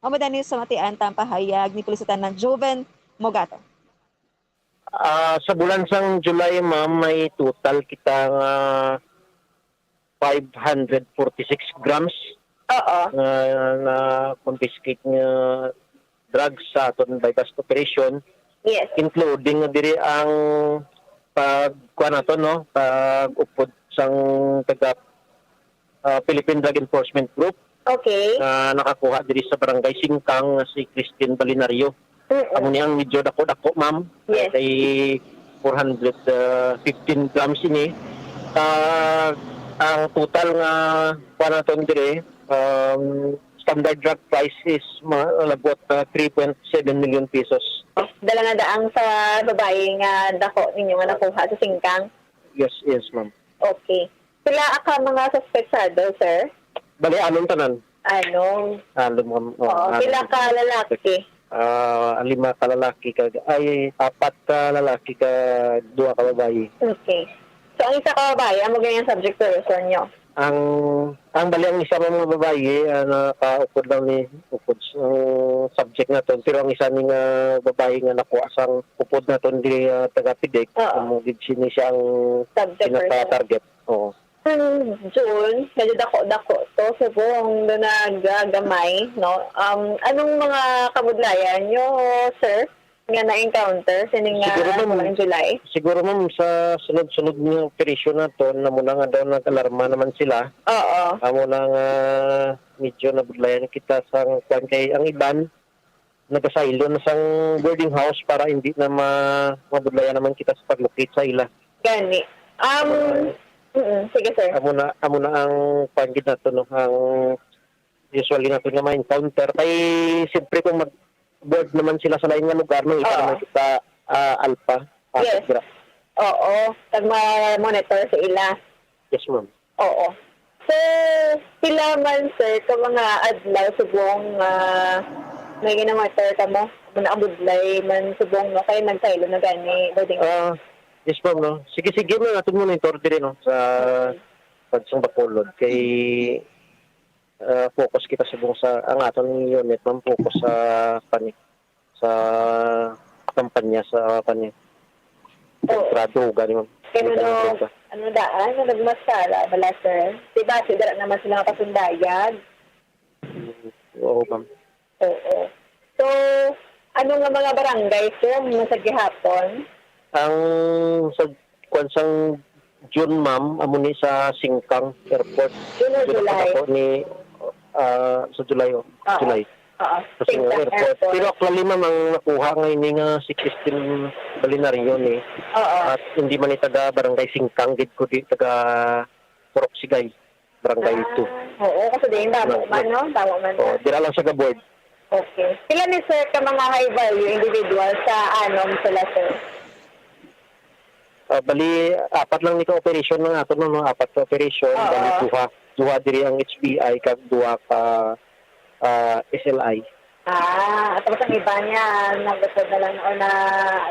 Bombo Dennis, sa matian tang pahayag ni Pulisitanan Joven Mogato. Ah, sa bulan sang July, ma'am, may total kita nga five hundred forty-six grams Oo. nga na-confiscate nga drugs sa aton buy-bust operation, Yes. including na diri ang pag, kuwan nato, no, pag-upod sang taga, ah, Philippine Drug Enforcement Group Okay. nga nakakuha diri sa Barangay Singkang nga si Christine Balinario. Mm-mm. Amo ni ang medyo dako-dako, ma'am. Yes. Kay four hundred fifteen grams ini. Kag ang total nga kuwan naton diri, um, standard drug price is ma-, labot na three point seven million pesos. Dala na daang sa babayi nga dako ninyo nga nakuha sa Singkang? Yes, yes, ma'am. Okay. Pila ka mga suspetsado, sir? Bali, anom tanan. Anom. Anom, ma'am. Oh, Oo, anom. Pila ka lalaki? Ah, lima ka lalaki kag, ay, apat ka lalaki kag duha ka babayi. Okay. So, ang isa ka babayi, amo gani ang subject person nyo? Ang, ang bali, ang isa nga mga babayi, ah, nakaupod lang ni, upod sa subject naton. Pero ang isa ni nga babayi nga nakuha sang upod naton di, ah, taga PDEG, Oo. amo gid sini siya ang Subject person. pinaka-target. Oo. Ang June, medyo dako-dako to, subong do nagagamay, no? Um, anong mga kabudlayan nyo, sir, nga na-encounter sining, Siguro, ah, ma'am, bulan July? Siguro, ma'am, sa sunod-sunod nga operasyon naton, amo na nga daw nag-alarma naman sila. Oo. Amo na nga medyo nabudlayan kita sa kwan kay ang iban, nagasaylo na sang boarding house para hindi na ma-, mabudlayan naman kita sa pag-locate sa ila. Gani. Um, Amo na, mm, sige, sir. amo na, amo na ang panggid nato, no? Ang usually nato nga ma-encounter. Kay, siyempre, kung mag-board naman sila sa lain nga lugar, no? Iba Oo. naman kita, ah, alpha, ah, Yes. gra- Oo. Kag ma-monitor sa ila. Yes, ma'am. Oo. So, pila man, sir, ka mga adlaw subong nga may gina-monitor kamo? Kung naabudlay man subong, no? Kay nagsaylo na gani, boarding. Ah, yes, ma'am, no? Sige, sige, ma'am, atong monitor diri, no? Sa Mm. Bansang Bacolod. Kay, ah, focus kita subong sa, ang aton unit, ma'am, focus sa pani-, sa kampanya, sa pani-, Oo. Kontrado, gani, ma'am. Kay ano, Kontrado. ano daan, nga nagmasala, bala, sir? Di ba, si dira naman sila makasundayag? Mm, oo, ma'am. Oo. So, ano nga mga barangay, sir, mo sa gihapon? Ang sa, kwan sang June, ma'am, amo ni sa Singkang Airport. June or June July? Ako ni, ah, sa July, oh. Oo. July. Oo. Sa Singkang Singkang Airport. Airport. Pero actually, ma'am, ang nakuha nga ini nga si Christine Balinario ni. Oo. At hindi man ni taga Barangay Singkang, gid, kundi taga Purok Sigay, Barangay Ah, two. Oo, kasi din, tama man, no? Tama man. Oo, dira lang sa Gabord. Okay. Pila ni, sir, ka mga high value individual sa anom sila, sir? Ah, bali, apat lang ni ka operation ng ato, no? Apat ka operation, Oo. Bali, duha. Duha diri ang H B I, kag duha ka ah, S L I. Ah, tapos ang iba niya, nagupod na lang o na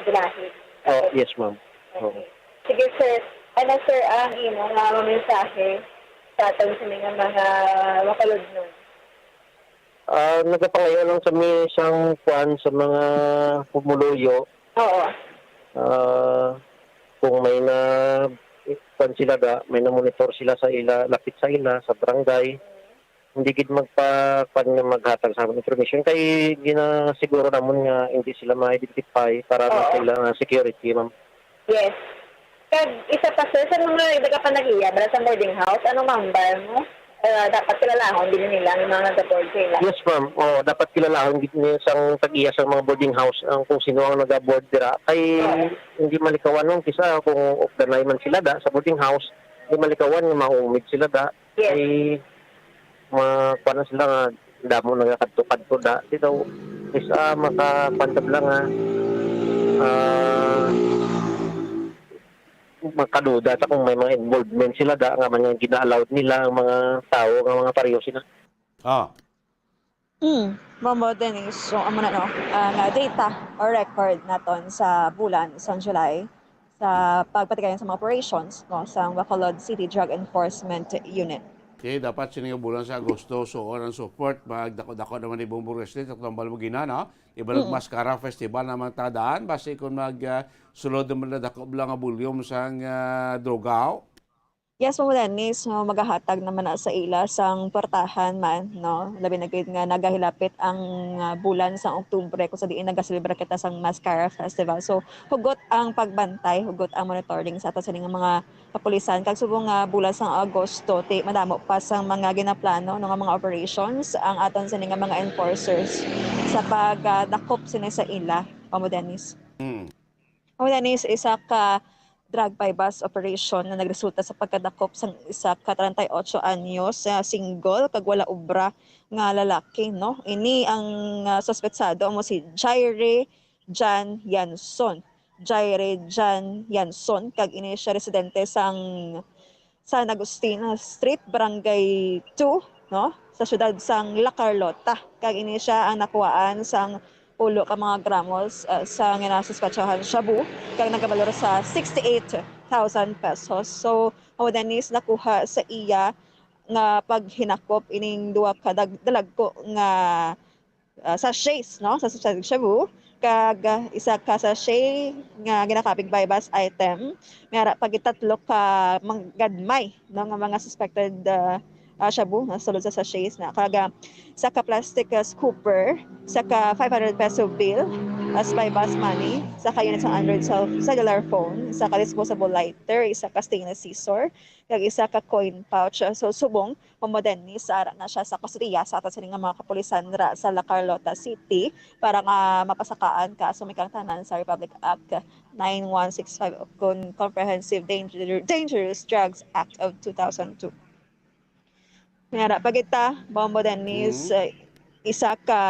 dulahi. Oh, yes, ma'am. Oo. Okay. Sige, sir. Ano, sir, ang imo nga mensahe sa aton sa mga mga makulod nun? Ah, nagapangayo lang kami sang kwan sa mga pumuluyo. Oo. Ah, kung may na kwan sila da, may na monitor sila sa ila, lapit sa ila, sa barangay. Hindi gid magpa kwan nga maghatag sa amon information kay ginasiguro namon nga hindi sila ma-identify para Oo. sa ila nga security, ma'am. Yes. Kag isa pa, sir, sa mga nagapanag-iya, bala sa boarding house, anong number mo? Ah, dapat kilalahon din nila ang mga nag-board sa ila. Yes, ma'am. Oh, dapat kilalahon gid ni sang tag-iya sa mga boarding house ang kung sino ang nag-board dira. Kay hindi malikawan nun kisa kung updanay man sila da sa boarding house, hindi malikawan nga maumid sila da. Yes. Kay ma kuan na sila nga damo nagakadto-kadto da. Di daw kisa makakuan ta lang nga ah, makaduda ta kung may mga involvement sila da nga man nga gina-allowed nila ang mga tawo nga mga pareho sila. Ah, Mm, Bombo Dennis, so amo na, no, ang ah, data or record naton sa bulan sang July sa pagpatigayon sa mga operations, no, sang Bacolod City Drug Enforcement Unit. Okay, dapat sini nga bulan sa Agosto, so ang support, magdako-dako naman ni Bombo Wrestling sa tambal mo gina, no? Ibalag Mm. Mascara Festival naman ta daan, basi kung mag ah, sulod naman na dako lang nga volume sang ah, droga, oh. Yes, Ma'am Dennis, no, magahatag naman na sa ila sang portahan man, no? Labi na gid nga nagahilapit ang ah, bulan sang Oktubre kung sa diin nagaselebra kita sang Mascara Festival. So, hugot ang pagbantay, hugot ang monitoring sa ato sini nga mga kapulisan. Kag subong nga bulan sang Agosto, ti madamo pa sang mga ginaplano, no, nga mga operations ang aton sini nga mga enforcers sa pagdakop sini sa ila, Ma'am Dennis. Mm. Ma'am Dennis, isa ka drug buy-bust operation na nagresulta sa pagkadakop sang isa ka treinta y ocho anyos nga single kag wala obra nga lalaki, no? Ini ang ah, suspetsado amo si Jaire Jan Yanson. Jaire Jan Yanson, kag ini siya residente sang San Agustin Street, Barangay two, no, sa siyudad sang La Carlota. Kag ini siya ang nakuhaan sang pulo ka mga gramos ah, sa ginasuspetsahan shabu, kag nagabalor sa sixty-eight thousand pesos. So, Ma'am Dennis, nakuha sa iya nga paghinakop ining duha ka dag- dalagko nga ah, sachets, no, sa sa shabu, kag ah, isa ka sachet nga ginakabig buy-bust item. May ara pa gid tatlo ka manggadmay, no, nga mga suspected ah, ah, shabu nga sulod sa sachets na, kag ah, isa ka plastic ah, scooper, isa ka five hundred peso bill as buy-bust money, isa ka unit sa Android cell cellular phone, isa ka disposable lighter, isa ka stainless scissor, kag isa ka coin pouch. So, subong, Ma'am Dennis, ara na siya sa kustodiya sa aton sini nga mga kapulisan ra sa La Carlota City para nga mapasakaan ka sumikang tanan sa Republic Act nine one six five o kon Comprehensive Danger, Dangerous Drugs Act of two thousand two. May ara pa kita, Bombo Dennis, Mhm. eh, isa ka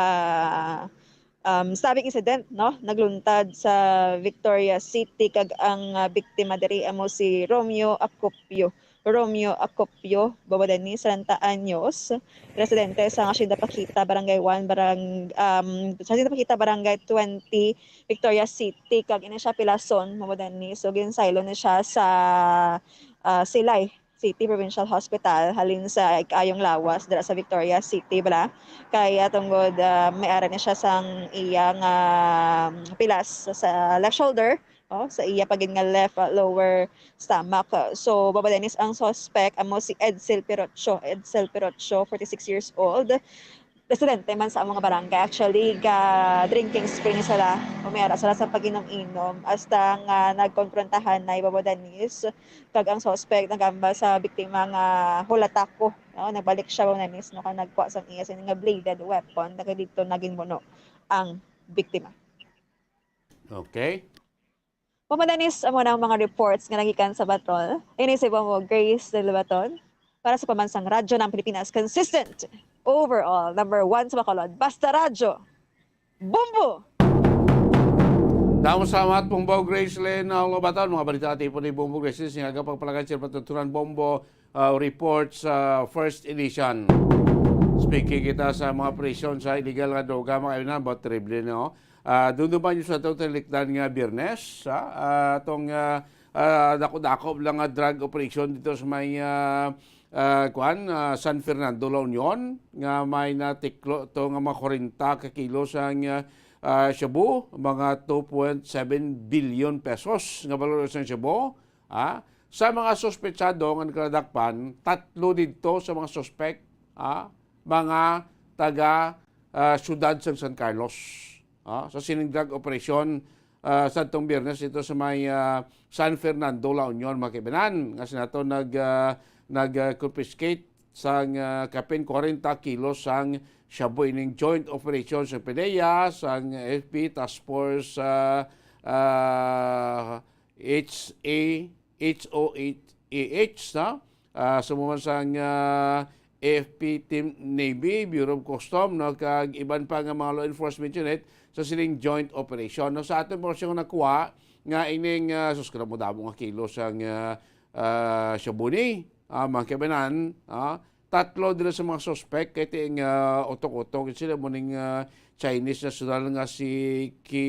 um, stabbing incident, no, nagluntad sa Victoria City, kag ang ah, biktima diri amo si Romeo Acopio. Romeo Acopio, Bombo Dennis, treinta anyos, residente sa Hacienda Paquita, Barangay one, barang, um, sa Hacienda Paquita, Barangay twenty, Victoria City, kag ini siya pilason, Bombo Dennis. So, ginsaylo ni siya sa ah, Silay City Provincial Hospital, halin sa ikayong lawas dira sa Victoria City, bala. Kay ah, tungod ah, may ara ni siya sang iya nga pilas sa left shoulder, oh, sa iya pa gid nga left ah, lower stomach. So, Bombo Dennis, ang suspect amo si Edsel Pirocho. Edsel Pirocho, forty-six years old. Residente man sa among barangay. Actually, ga drinking spree ni sila. Umiara sila sa pag-inom-inom. Hasta nga nagkonfrontahan na, Bombo Dennis, kag ang suspect nagamba sa biktima nga hulatako. No? Nagbalik siya, Bombo Dennis, no? Kag nagkuha sang iya sini nga bladed weapon. Kag didto naging muno ang biktima. Okay. Bombo Dennis, amo na ang mga reports nga nagikan sa Batrol. Ini si Bombo Grace de Lebaton para sa Pamansang Radyo ng Pilipinas, consistent Overall, number one sa Bacolod. Basta Radyo. Bombo! Damo salamat, Bombo Gracelyn, ah, Lobaton. Mga balita ati po ni Bombo Gracelyn, nga pagpalagay sa patutunan Bombo, ah, report sa first edition. Speaking kita sa mga presyon sa illegal nga droga, mga kaibigan, but terrible, no? Ah, doon naman yung sa itong talikdan nga Biyernes, ah, ah, itong, ah, ah, dako-dako lang nga drug operation dito sa may, ah, ah, kuan, ah, San Fernando, La Union, nga may natiklo to nga mga kwarenta ka kilo sang, ah, ah, shabu, mga two point seven billion pesos nga balor sang shabu, ah. Sa mga suspetsado nga nagkadakpan, tatlo didto sa mga suspek, ah, mga taga, ah, siyudad sang San Carlos. Ah, sa sining drug operation, ah, sadtong Biyernes dito sa may, ah, San Fernando, La Union, mga kaibanan, nga sinato nag, ah, nag, ah, confiscate sang, ah, kapin kwarenta kilos sang shabu ining joint operation sa PDEA, sang F P Task Force, ah, ah, H A, H O H A H, no? Ah, sumuman sang, ah, F P Team Navy, Bureau of Custom, no, kag iban pa nga mga law enforcement unit sa sining joint operation. No, sa aton impormasyon nga nakuha, nga ining, ah, sus, kada mo damo nga kilo sang, ah, ah, shabu ni, ah, mga kaibanan, ah, tatlo dira sa mga suspek kay ting, ah, utok-utok sila mo ning, ah, Chinese national nga si Ki,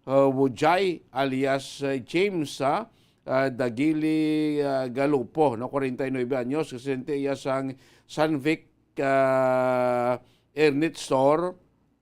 ah, Wujay alias, ah, James, ah, ah, Dagili, ah, Galupo, no, kwarenta y nuebe anyos, residente iya sang San Vic, ah, Ernest Store,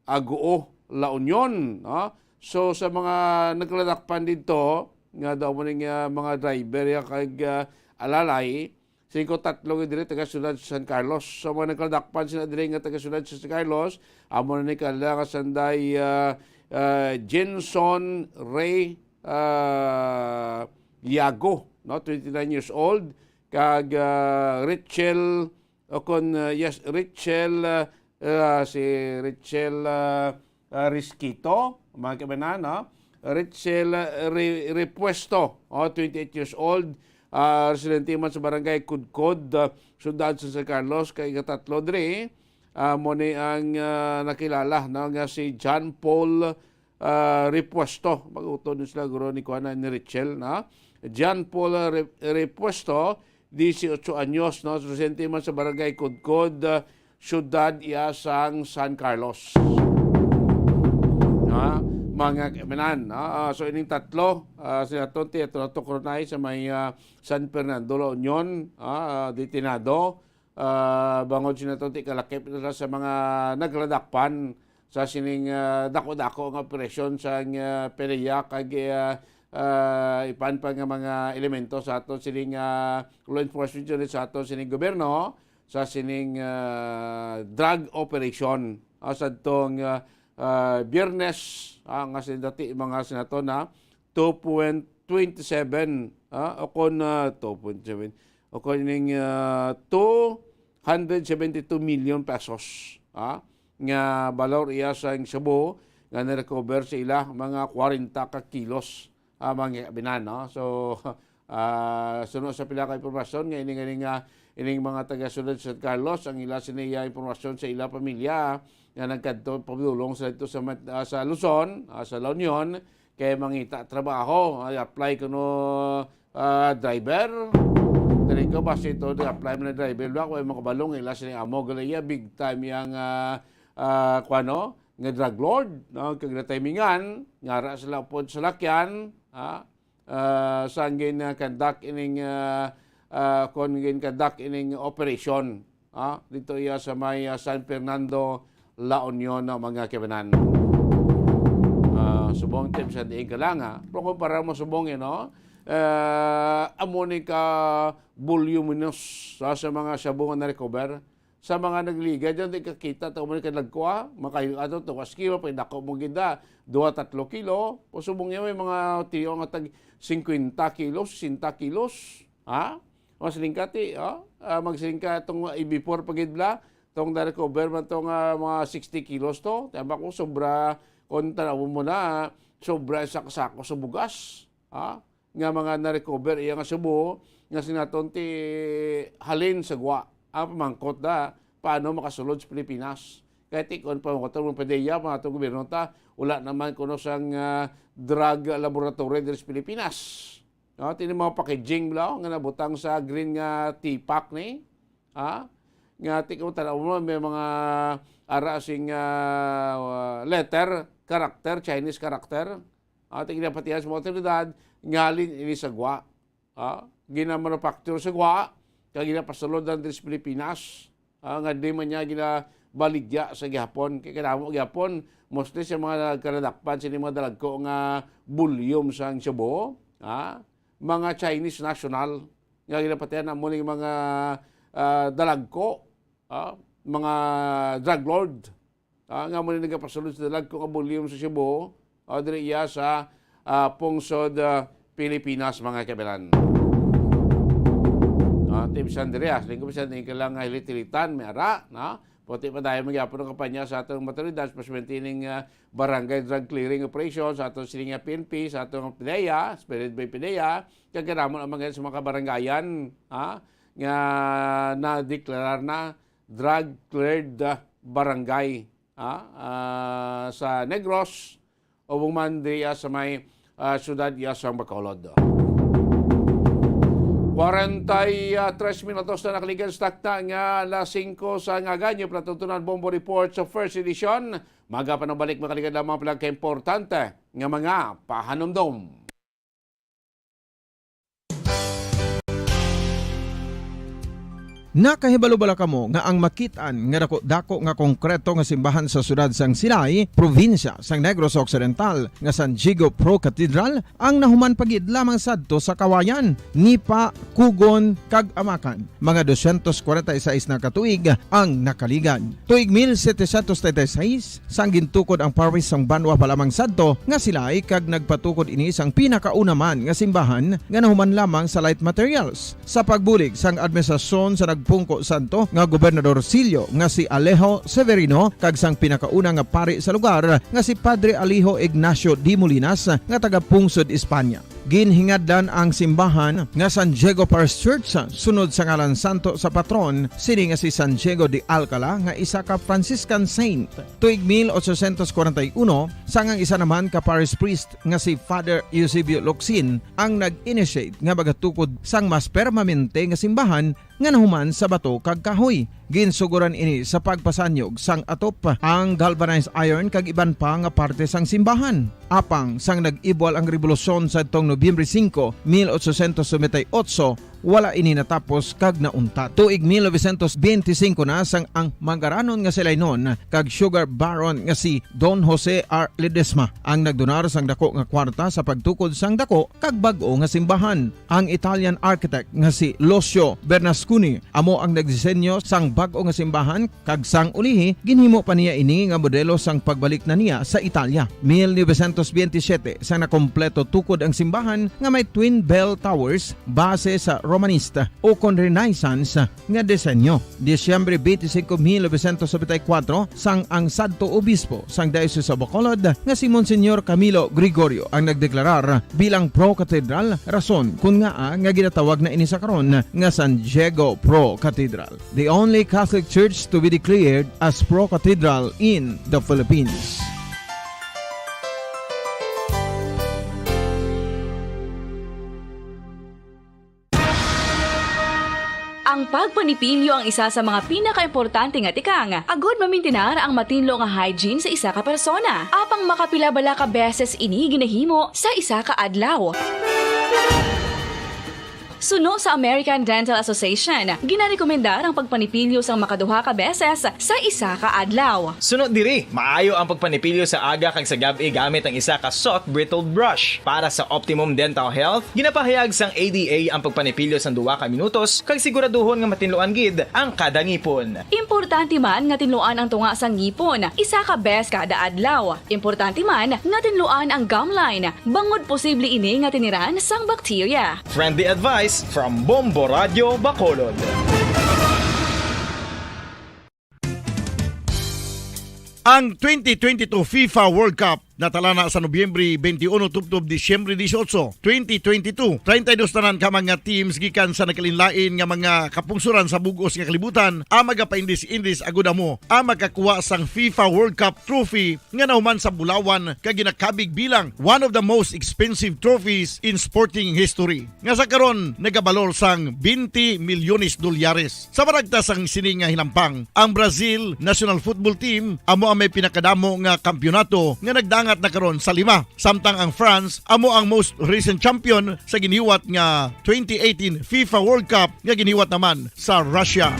Agoo, La Union, no? So, sa mga nagladakpan dito, nga daw mo ning, ah, mga driver ya kag, ah, alalay, singko tatlo nga diri taga siyudad sa San Carlos. Sa mga nagladakpan sila diri nga taga siyudad sa San Carlos, amo na ni kala nga sanday, ah, ah, Jenson Ray, ah, Yago, no, twenty-nine years old, kag, ah, Rachel, o kon, ah, yes, Rachel, ah, ah, si Rachel, ah, ah, Risquito, mga kaibanan, no? Rachel, ah, Re-, Repuesto, oh, twenty-eight years old, ah, residente man sa barangay Kudkod, ah, siyudad sa San Carlos, kay ikatatlo diri, ah, mo ni ang, ah, nakilala, no, nga si John Paul, ah, Repuesto. Mag-utod sila, guro, ni kuan, ni Rachel, no? John Paul, ah, Re-, Repuesto, dieciocho anyos, no? Residente man sa barangay Kudkod, ah, siyudad iya sang San Carlos. Ha? Mga kaibanan, no? Ah, so ining tatlo, ah, sila to, ti-, ato na to, Coronay, sa may, ah, San Fernando, La Union, ah, ah, detenado. Ah, bangod sila to, ti kalakip na sila sa mga nagladakpan sa sining, ah, dako-dako nga operasyon sa, ah, PDEA kag, ah, ah, ipan pa nga mga elemento sa aton sining, ah, law enforcement unit sa aton sining gobyerno sa sining, ah, drug operation, ah, sa tong, ah, ah, Biyernes, ah, nga sin-, dati mga sinato na two point twenty-seven, ah, o kon, ah, two point seven, o kon ining, ah, two hundred seventy-two million pesos, ah, nga balor iya sa shabu nga na-recover sa ila, mga kwarenta ka kilos, ah, mga kabinan, no? So, ah, suno sa pila ka impormasyon nga ining, ining, ah, ining mga taga-siyudad sa San Carlos, ang ila siniya impormasyon sa ila pamilya nga nagkadto pabulong sa dito sa mat-, ah, sa Luzon, ah, sa La Union, kay mangita trabaho, ay apply kuno, ah, driver. Diri ko, basta ito, di apply man ang driver, wala ko ay makabalong, ila sila amo, galaya, big time yang, ah, ah, kuano, nga drug lord, no? Kag natimingan, ngara sila upod sa lakyan, ha? Ah, sang gin, ah, conduct ining, ah, ah, kon gin conduct ining operation, ah, dito iya sa may, ah, San Fernando, La Union, no, mga kaibanan. Ah, subong, Tim, sa diin ka lang, ha? Pero kung para mo subong, eh, no? Ah, amo ni ka voluminous, ah, sa mga shabu nga na-recover. Sa mga nagligad dyan, di kakita, tao mo ni kadagko, ah. Makayo ato, tuwas kilo, pag dako mo gid, ah, dua, tatlo kilo. O subong niya, may mga tiyo nga tag singkwenta kilos, sesenta kilos. Ha? Mas lingkati, oh. Ah, magsiling ka itong, ah, before pa gid bla, itong na-recover man itong, ah, mga sixty kilos to. Tama ko, sobra, kung tanaw mo na, sobra sa kasako sa bugas. Ha? Nga mga na-recover iya nga shabu, nga sinaton ti halin sa gwa. Ang pamangkot da, paano makasulod sa Pilipinas. Kay tik-on pa mo, katong mga PDEA, mga atong gobyerno ta, wala naman kuno sang, ah, drug laboratory diri sa Pilipinas. No, tini mga packaging bala nga nabutang sa green nga tea pack ni. Ha? Nga tik-on, tan-aw mo, may mga ara sing, ah, letter, character, Chinese character. Ah, tik-on, napatihan sa mga otoridad, ngalin ini sa gwa. Ah, ginamanufacture sa gwa, kag ginapasuludan diri sa Pilipinas. Ah, nga di man niya ginabaligya sa gihapon. Kay kadamo gihapon, mostly sa mga nagkaladakpan sini mga dalagko nga volume sang shabu, ah, mga Chinese national nga ginapatihan, amo ning mga, ah, dalagko, ah, mga drug lord. Ah, nga mo ni nagapasulod sa dalagko nga volume sa shabu, ah, diri iya sa, ah, pungsod, ah, Pilipinas, mga kabilan. Ah, ti bisan diri, ah, linggo bisan di ka lang nga hilit-hilitan, may ara, no? Puti pa dayon magyapon ang kampanya sa atong mga otoridad, especially ining, ah, barangay drug clearing operation sa atong sining nga P N P, sa atong PDEA, spearhead by PDEA, kag kadamo naman ngayon sa mga kabarangayan, ha? Nga nadeklarar na drug cleared, ah, barangay, ah, ah, sa Negros, o man diya sa may, ah, siyudad iya sang Bacolod. Kwarenta y tres minutos na nakaligad sa takna nga alas singko sa ngaganyo, palatuntunan Bombo Report sa first edition. Magapanabalik, makaligad lamang pala ka importante nga mga pahanumdom. Nakahibalo bala kamo nga ang makit-an nga dako-dako nga konkreto nga simbahan sa siyudad sang Silay, probinsya sang Negros Occidental, nga San Diego Pro Cathedral ang nahuman pa gid lamang sadto sa Kawayan, Nipa, Cogon, kag Amacan? Mga dosyentos kwarenta y seis na ka tuig ang nakaligad. Tuig mil setecientos treinta y seis, sang gintukod ang parish sang banwa pa lamang sadto nga Silay, kag nagpatukod ini sang pinakauna man nga simbahan nga nahuman lamang sa light materials. Sa pagbulig sang administrasyon sa nagpungko sadto nga Gobernador Sillo nga si Alejo Severino kag sang pinakauna nga pari sa lugar nga si Padre Alejo Ignacio de Molinas nga taga pungsod Espanya. Ginhingadlan ang simbahan nga San Diego Parish Church sunod sa ngalan santo sa patron sini nga si San Diego de Alcala nga isa ka Franciscan saint. Tuig mil ochocientos kwarenta y uno, sang ang isa naman ka parish priest nga si Father Eusebio Locsin ang nag-initiate nga magatukod sang mas permanente nga simbahan nga nahuman sa bato kag kahoy. Ginsuguran ini sa pagpasanyog sang atop, ang galvanized iron kag iban pa nga parte sang simbahan. Apang sang nag-ibwal ang rebolusyon sadtong Nobyembre singko, mil ochocientos noventa y ocho, wala ini natapos kag nauntat. Tuig mil novecientos benti singko na, sang ang mangaranon nga si Lainon kag sugar baron nga si Don Jose R. Ledesma ang nagdonar sang dako nga kwarta sa pagtukod sang dako kag bag-o nga simbahan. Ang Italian architect nga si Lucio Bernasconi amo ang nagdisenyo sang bag-o nga simbahan, kag sang ulihi ginhimo pa niya ini nga modelo sang pagbalik na niya sa Italia. Mil novecientos benti siyete, sang nakompleto tukod ang simbahan nga may twin bell towers, base sa Romanista o kon Renaissance nga disenyo. Disyembre twenty-five, mil novecientos noventa y cuatro, sang ang sadto obispo sang Diocese of Bacolod nga si Monsignor Camilo Gregorio ang nagdeklarar bilang pro-cathedral, rason kon ngaa nga ginatawag na ini sa karon nga San Diego Pro Cathedral, the only Catholic Church to be declared as pro-cathedral in the Philippines. Ang pagpanipilyo ang isa sa mga pinakaimportante nga tikang agud mamintinar ang matinlo nga hygiene sa isa ka persona. Apang makapila bala ka beses ini ginahimo sa isa ka adlaw? Suno sa American Dental Association, ginarekomendar ang pagpanipilyo sang makaduha ka beses sa isa ka adlaw. Suno diri, maayo ang pagpanipilyo sa aga kag sa gab-i gamit ang isa ka soft bristled brush. Para sa optimum dental health, ginapahayag sang A D A ang pagpanipilyo sang duha ka minutos kag siguraduhon nga matinluan gid ang kada ngipon. Importante man nga tinluan ang tunga sang ngipon isa ka bes kada adlaw. Importante man nga tinluan ang gum line, bangod posible ini nga tiniran sang bakterya. Friendly advice from Bombo Radio Bacolod. Ang twenty twenty-two FIFA World Cup Natala na sa Nobyembre twenty-one tubtob Disyembre dieciocho, twenty twenty-two. Treinta y dos tanan ka mga teams gikan sa nagkalainlain nga mga kapungsoran sa bug-os nga kalibutan ang magapaindis-indis agud amo ang makakuha sang FIFA World Cup trophy nga nahuman sa bulawan kag ginakabig bilang one of the most expensive trophies in sporting history, nga sa karon nagabalor sang twenty milyones dolyares. Sa maragtas sang sini nga hinampang, ang Brazil national football team amo ang may pinakadamo nga kampiyonato nga nagdangat na karon sa lima, samtang ang France amo ang most recent champion sa giniwat nga twenty eighteen FIFA World Cup nga giniwat naman sa Russia.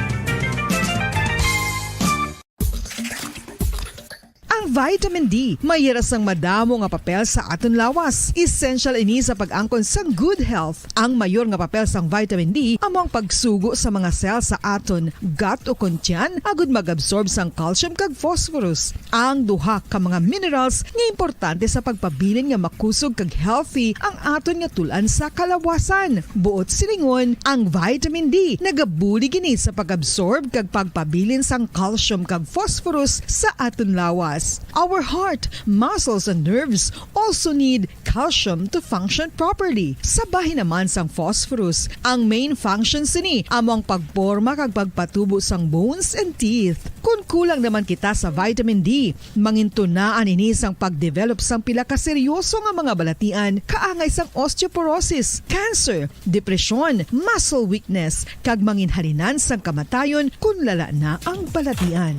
Ang vitamin D may yara sang madamo nga papel sa aton lawas. Essential ini sa pag-angkon sang good health. Ang mayor nga papel sang vitamin D amo ang pagsugo sa mga cell sa aton gut o kon tiyan agud mag-absorb sang calcium kag phosphorus, ang duha ka mga minerals nga importante sa pagpabilin nga makusog kag healthy ang aton nga tul-an sa kalawasan. Buot silingon, ang vitamin D nagabulig ini sa pag-absorb kag pagpabilin sang calcium kag phosphorus sa aton lawas. Our heart, muscles, and nerves also need calcium to function properly. Sa bahin naman sang phosphorus, ang main function sini amo ang pagporma kag pagpatubo sang bones and teeth. Kon kulang naman kita sa vitamin D, mangintunaan ini sang pagdevelop sang pila ka seryoso nga mga balatian, kaangay sang osteoporosis, cancer, depresyon, muscle weakness, kag manginhalinan sang kamatayon kon lala na ang balatian.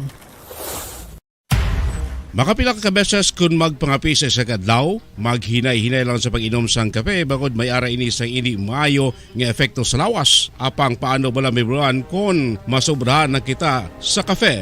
Makapila ka beses kon magpangape sa isa ka adlaw, maghinay-hinay lang sa pag-inom sang kape, bangod may ara ini sang indi maayo nga epekto sa lawas. Apang paano bala, Ma'am Roan, kon masobrahan na kita sa kape?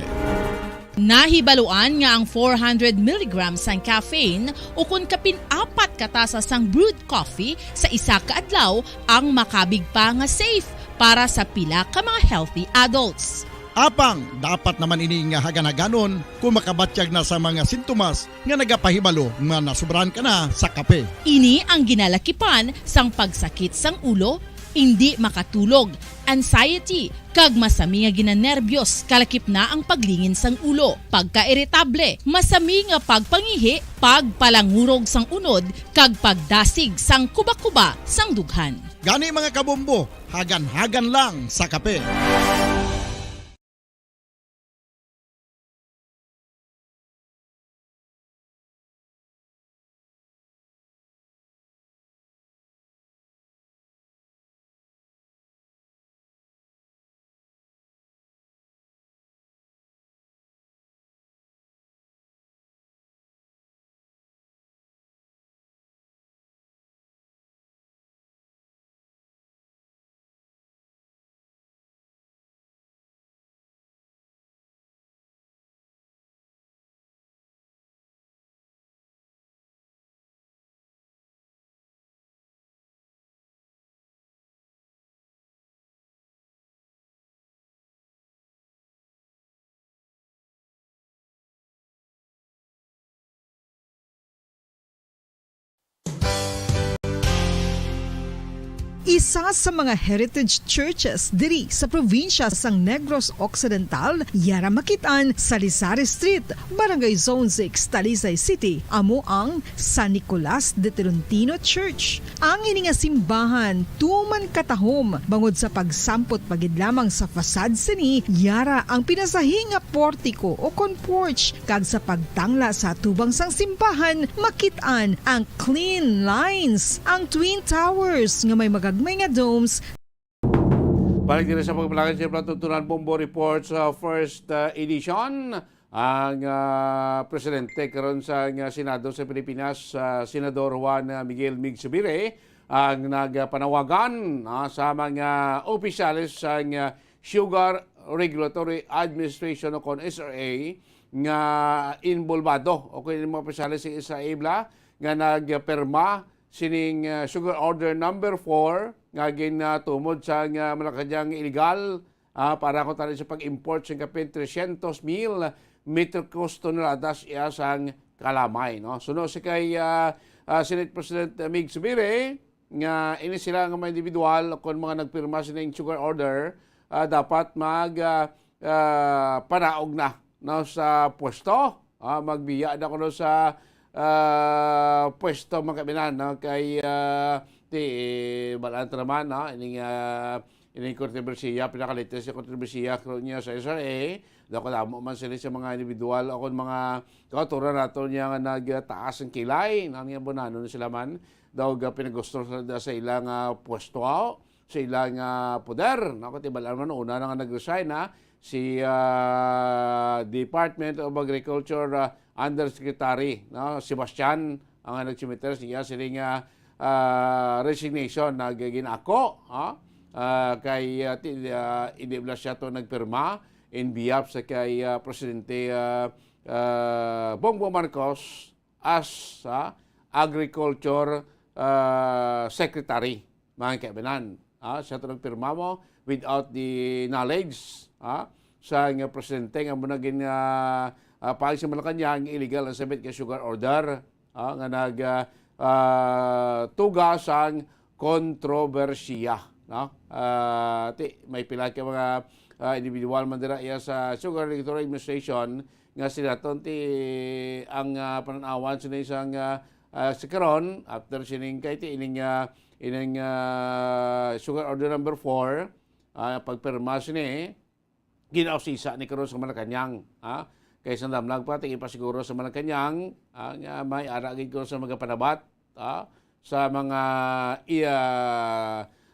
Nahibaluan nga ang four hundred milligrams sang caffeine, ukon kapin apat ka tasa sang brewed coffee sa isa ka adlaw, ang makabig pa nga safe para sa pila ka mga healthy adults. Apang dapat naman ini nga hagan-haganon kung makabatyag na sa mga sintomas nga nagapahibalo nga nasobrahan ka na sa kape. Ini ang ginalakipan sang pagsakit sang ulo, indi makatulog, anxiety, kag masami nga ginanerbyos, kalakip na ang paglingin sang ulo, pagkairitable, masami nga pagpangihi, pagpalangurog sang unod, kag pagdasig sang kuba-kuba sang dughan. Gani, mga kabombo, hagan-hagan lang sa kape. Isa sa mga heritage churches diri sa probinsya sang Negros Occidental, yara makit-an sa Lizares Street, Barangay Zone six, Talisay City, amo ang San Nicolas de Tolentino Church. Ang ini nga simbahan tuman katahom bangod sa pagsampot pa gid lamang sa facade sini, yara ang pinasahi nga portiko o kon porch, kag sa pagtangla sa atubang sang simbahan makit-an ang clean lines, ang twin towers nga may magagmay nga domes. Balik diri sa pagpalangit sa Plato Tunan Bombo Report sa first, uh, edition. Ang, ah, presidente karon sa, ah, Senado sa Pilipinas, ah, Senador Juan, ah, Miguel Mig Zubiri, ang nagpanawagan, ah, sa mga opisyales sa, ah, Sugar Regulatory Administration o kon S R A nga inbolbado o kon mga opisyales sa S R A bala nga nagpirma sining, ah, Sugar Order number four nga ginatumod sa, ah, Malacañang illegal, ah, para kuntani sa pag-import sing kapin trescientos mil metric toneladas iya sang kalamay, no? Suno si kay, ah, ah, Senate President Mig Zubiri nga ini sila nga mga individual o kon mga nagpirma sining sugar order, ah, dapat mag, ah, ah, panaog na, no, sa pwesto, ah, magbiya na kuno sa, ah, pwesto, mga kaibinan, no? Kay, ah, ti, eh, balaan ta naman, no? Ining, ah, ining kontrobersiya, pinakalatest nga kontrobersiya karon niya sa S R A. Daw kadamo man sila sa mga individual o kung mga kautoran nato niya nga nagtaas ang kilay, na niya bunanon sila man. Daw ga pinagusto sa, sa ilang, ah, pwesto, sa ilang, ah, poder, no? Katibalaan man, una na nga nag-resign, ha, si, ah, Department of Agriculture, ah, Undersecretary, no, Sebastian, ang nagsimiter niya sining, ah, ah, resignation na gin-ako, ha? Ah, kay, ah, ti-, ah, hindi bala siya to nagpirma in behalf sa kay, ah, Presidente, ah, ah, Bongbong Marcos as, ah, Agriculture, ah, Secretary, mga kaibinan. Ah, siya to nagpirma mo without the knowledge, ah, sa nga presidente nga muna gin, ah, ah, paagi sa Malacañang, illegal ang sabit nga sugar order, ah, nga nag, ah, ah, tuga sang kontrobersiya, no? Ah, ti, may pila ka mga, ah, individual man dira iya sa Sugar Regulatory Administration nga sila ton ti ang, ah, pananawan sila isang, ah, ah, sa karon, after sining kay ti ining, ah, ining, ah, Sugar Order number four, ah, pagpirma sini, ginausisa ni karon sa Malacañang, ha? Kay sa damlag pa, tingin pa siguro sa Malacañang, ah, nga may ara gid ko sa magapanabat, ha? Sa mga iya,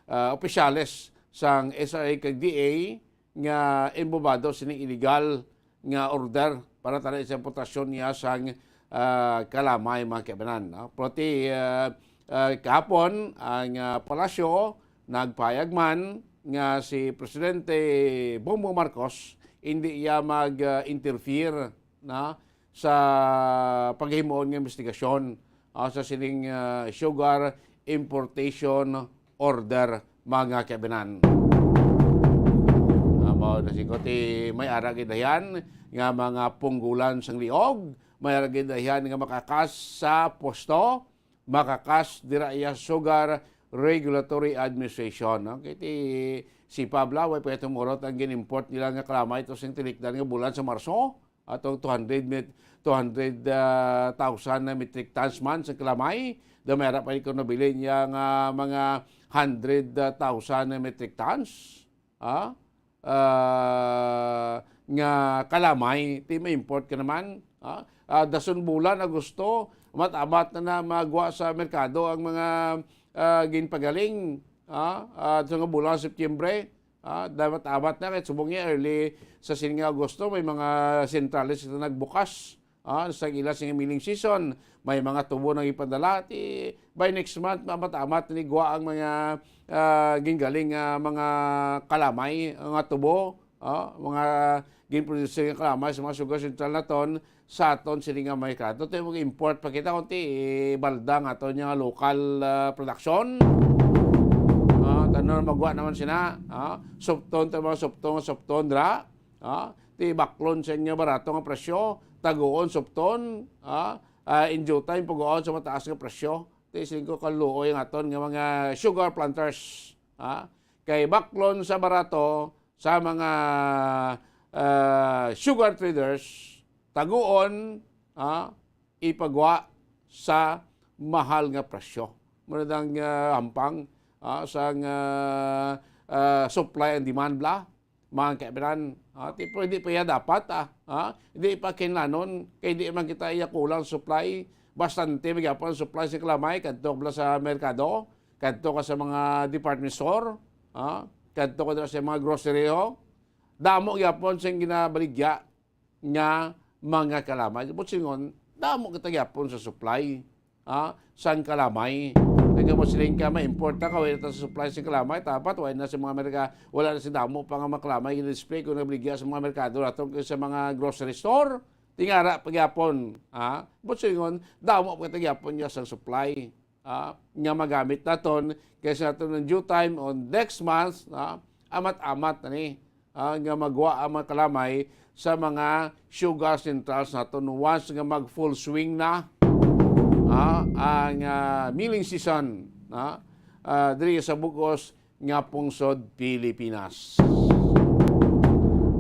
ah, opisyales sang S R A kag D A nga involvado sining illegal nga order para tanan sa importasyon niya sang, ah, kalamay, mga kaibanan, no? Pero ti, ah, ah, kahapon, ang, ah, palasyo nagpahayag man nga si Presidente Bongbong Marcos hindi iya mag, ah, interfere na sa paghimuon nga investigasyon, ah, sa sining, ah, sugar importation order, mga kaibanan. Ah, mao na siguro ti may ara gid dahian nga mga punggulan sang liog, may ara gid dahian nga makakas sa pwesto, makakas dira iya Sugar Regulatory Administration, no? Kay ti si Pabla, way pa itong urot ang gin-import nila nga kalamay to sing tinikdan nga bulan sa Marso, atong two hundred met-, two hundred, ah, thousand na metric tons man sa kalamay. Daw may ara pa ni ko nabilin niya nga mga hundred thousand na metric tons, ah, ah, nga kalamay, ti ma-import ka naman, ah. Ah, dason bulan, Agosto, amat-amat na na magwa sa merkado ang mga, ah, ginpagaling, ah, ah, sa nga bulan, Setyembre, ah, dapat-amat na, kay subong niya early sa sini nga Agosto, may mga sentrales na nagbukas, ah, sa ila sing milling season, may mga tubo nang ipadala. Ti, by next month, maamat-amat ni gwa ang mga, ah, gingaling nga mga kalamay nga tubo, ah, mga ginproduce nga kalamay sa mga sugar central naton, sa aton sini nga merkado. Ti mag-import pa kita, kundi ibalda nga aton nga local, ah, production. Ah, tanan magwa naman sina, ah, sopton, ta mga sopton, sopton dra. Ah, ti baklon sa inyo barato nga presyo, taguon sopton, ah, ah, in due time, paguon sa mataas nga presyo. Ti singko kaluoy ang aton nga mga sugar planters, ah, kay baklon sa barato sa mga, ah, sugar traders, taguon, ah, ipagwa sa mahal nga presyo. Muna ang, ah, hampang, ah, sang, ah, ah, supply and demand bla. Mga kaibigan, ah, ti pwede pa iya dapat, ah, ah, hindi pa kinlanon, kay di man kita iya kulang supply, bastante magyapon ang supply sa kalamay, kadto bala sa merkado, kadto ka sa mga department store, ah, kadto ka dira sa mga grocery, ho. Damo gyapon sing ginabaligya nga mga kalamay. Busingon, damo kita gyapon sa supply, ah, sang kalamay. Kay kamo siling ka, ma-import na, kaway na ta sa supply sa kalamay, dapat wala na sa mga Amerika, wala na sa damo pa nga mga kalamay, gina-display kung nabligya sa mga merkado naton kay sa mga grocery store. Tingara pa gyapon, ah, busingon, damo pa kita gyapon niya sang supply, ah, nga magamit naton, kay sa naton ng due time on next month, ah, amat-amat na ni, ah, nga magwa ang mga kalamay sa mga sugar centrals naton once nga mag full swing na, ah, ang, ah, milling season, ah, ah, diri sa bug-os nga pungsod Pilipinas.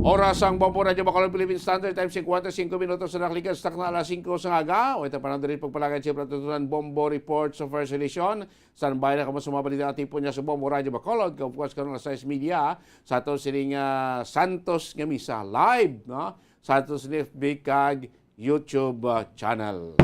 Oras Sang Bombo Radyo Bacolod Philippine Standard Time, fifty-five minutos na nakalipas sa takna alas singko sa aga. O ito pa na diri pagpalagay siyempre tutunan Bombo Report sa First Edition. Sa bayan na kamo sa mga balita at tipon niya sa Bombo Radyo Bacolod. Kag of course, karon alas sais media sa ato sining ah, Santos nga Misa live, no? Sa ato sining F B kag YouTube ah, channel.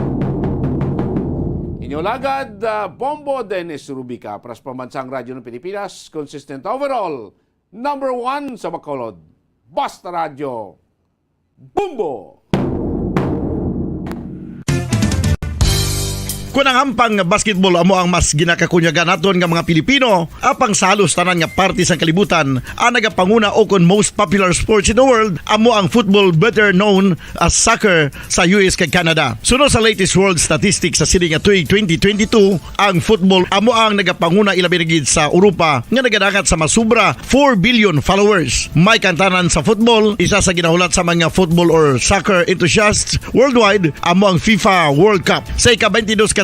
Inyo lagad, ah, Bombo Dennis Rubica, para sa Pambansang Radyo ng Pilipinas, consistent overall, number one sa Bacolod. Basta Radyo, Bombo! Kung ang hampang nga basketball amo ang mas ginakakunyagan naton nga mga Pilipino, apang sa halos tanan nga parte sang kalibutan, ang nagapanguna o kon most popular sports in the world amo ang football, better known as soccer, sa U S kag Canada. Suno sa latest world statistics sa sini nga tuig twenty twenty-two, ang football amo ang nagapanguna, ilabi na gid sa Europa, nga nagadangat sa masubra four billion followers. May kantanan sa football, isa sa ginahulat sa mga football or soccer enthusiasts worldwide amo ang FIFA World Cup. Sa ika-twenty-two ka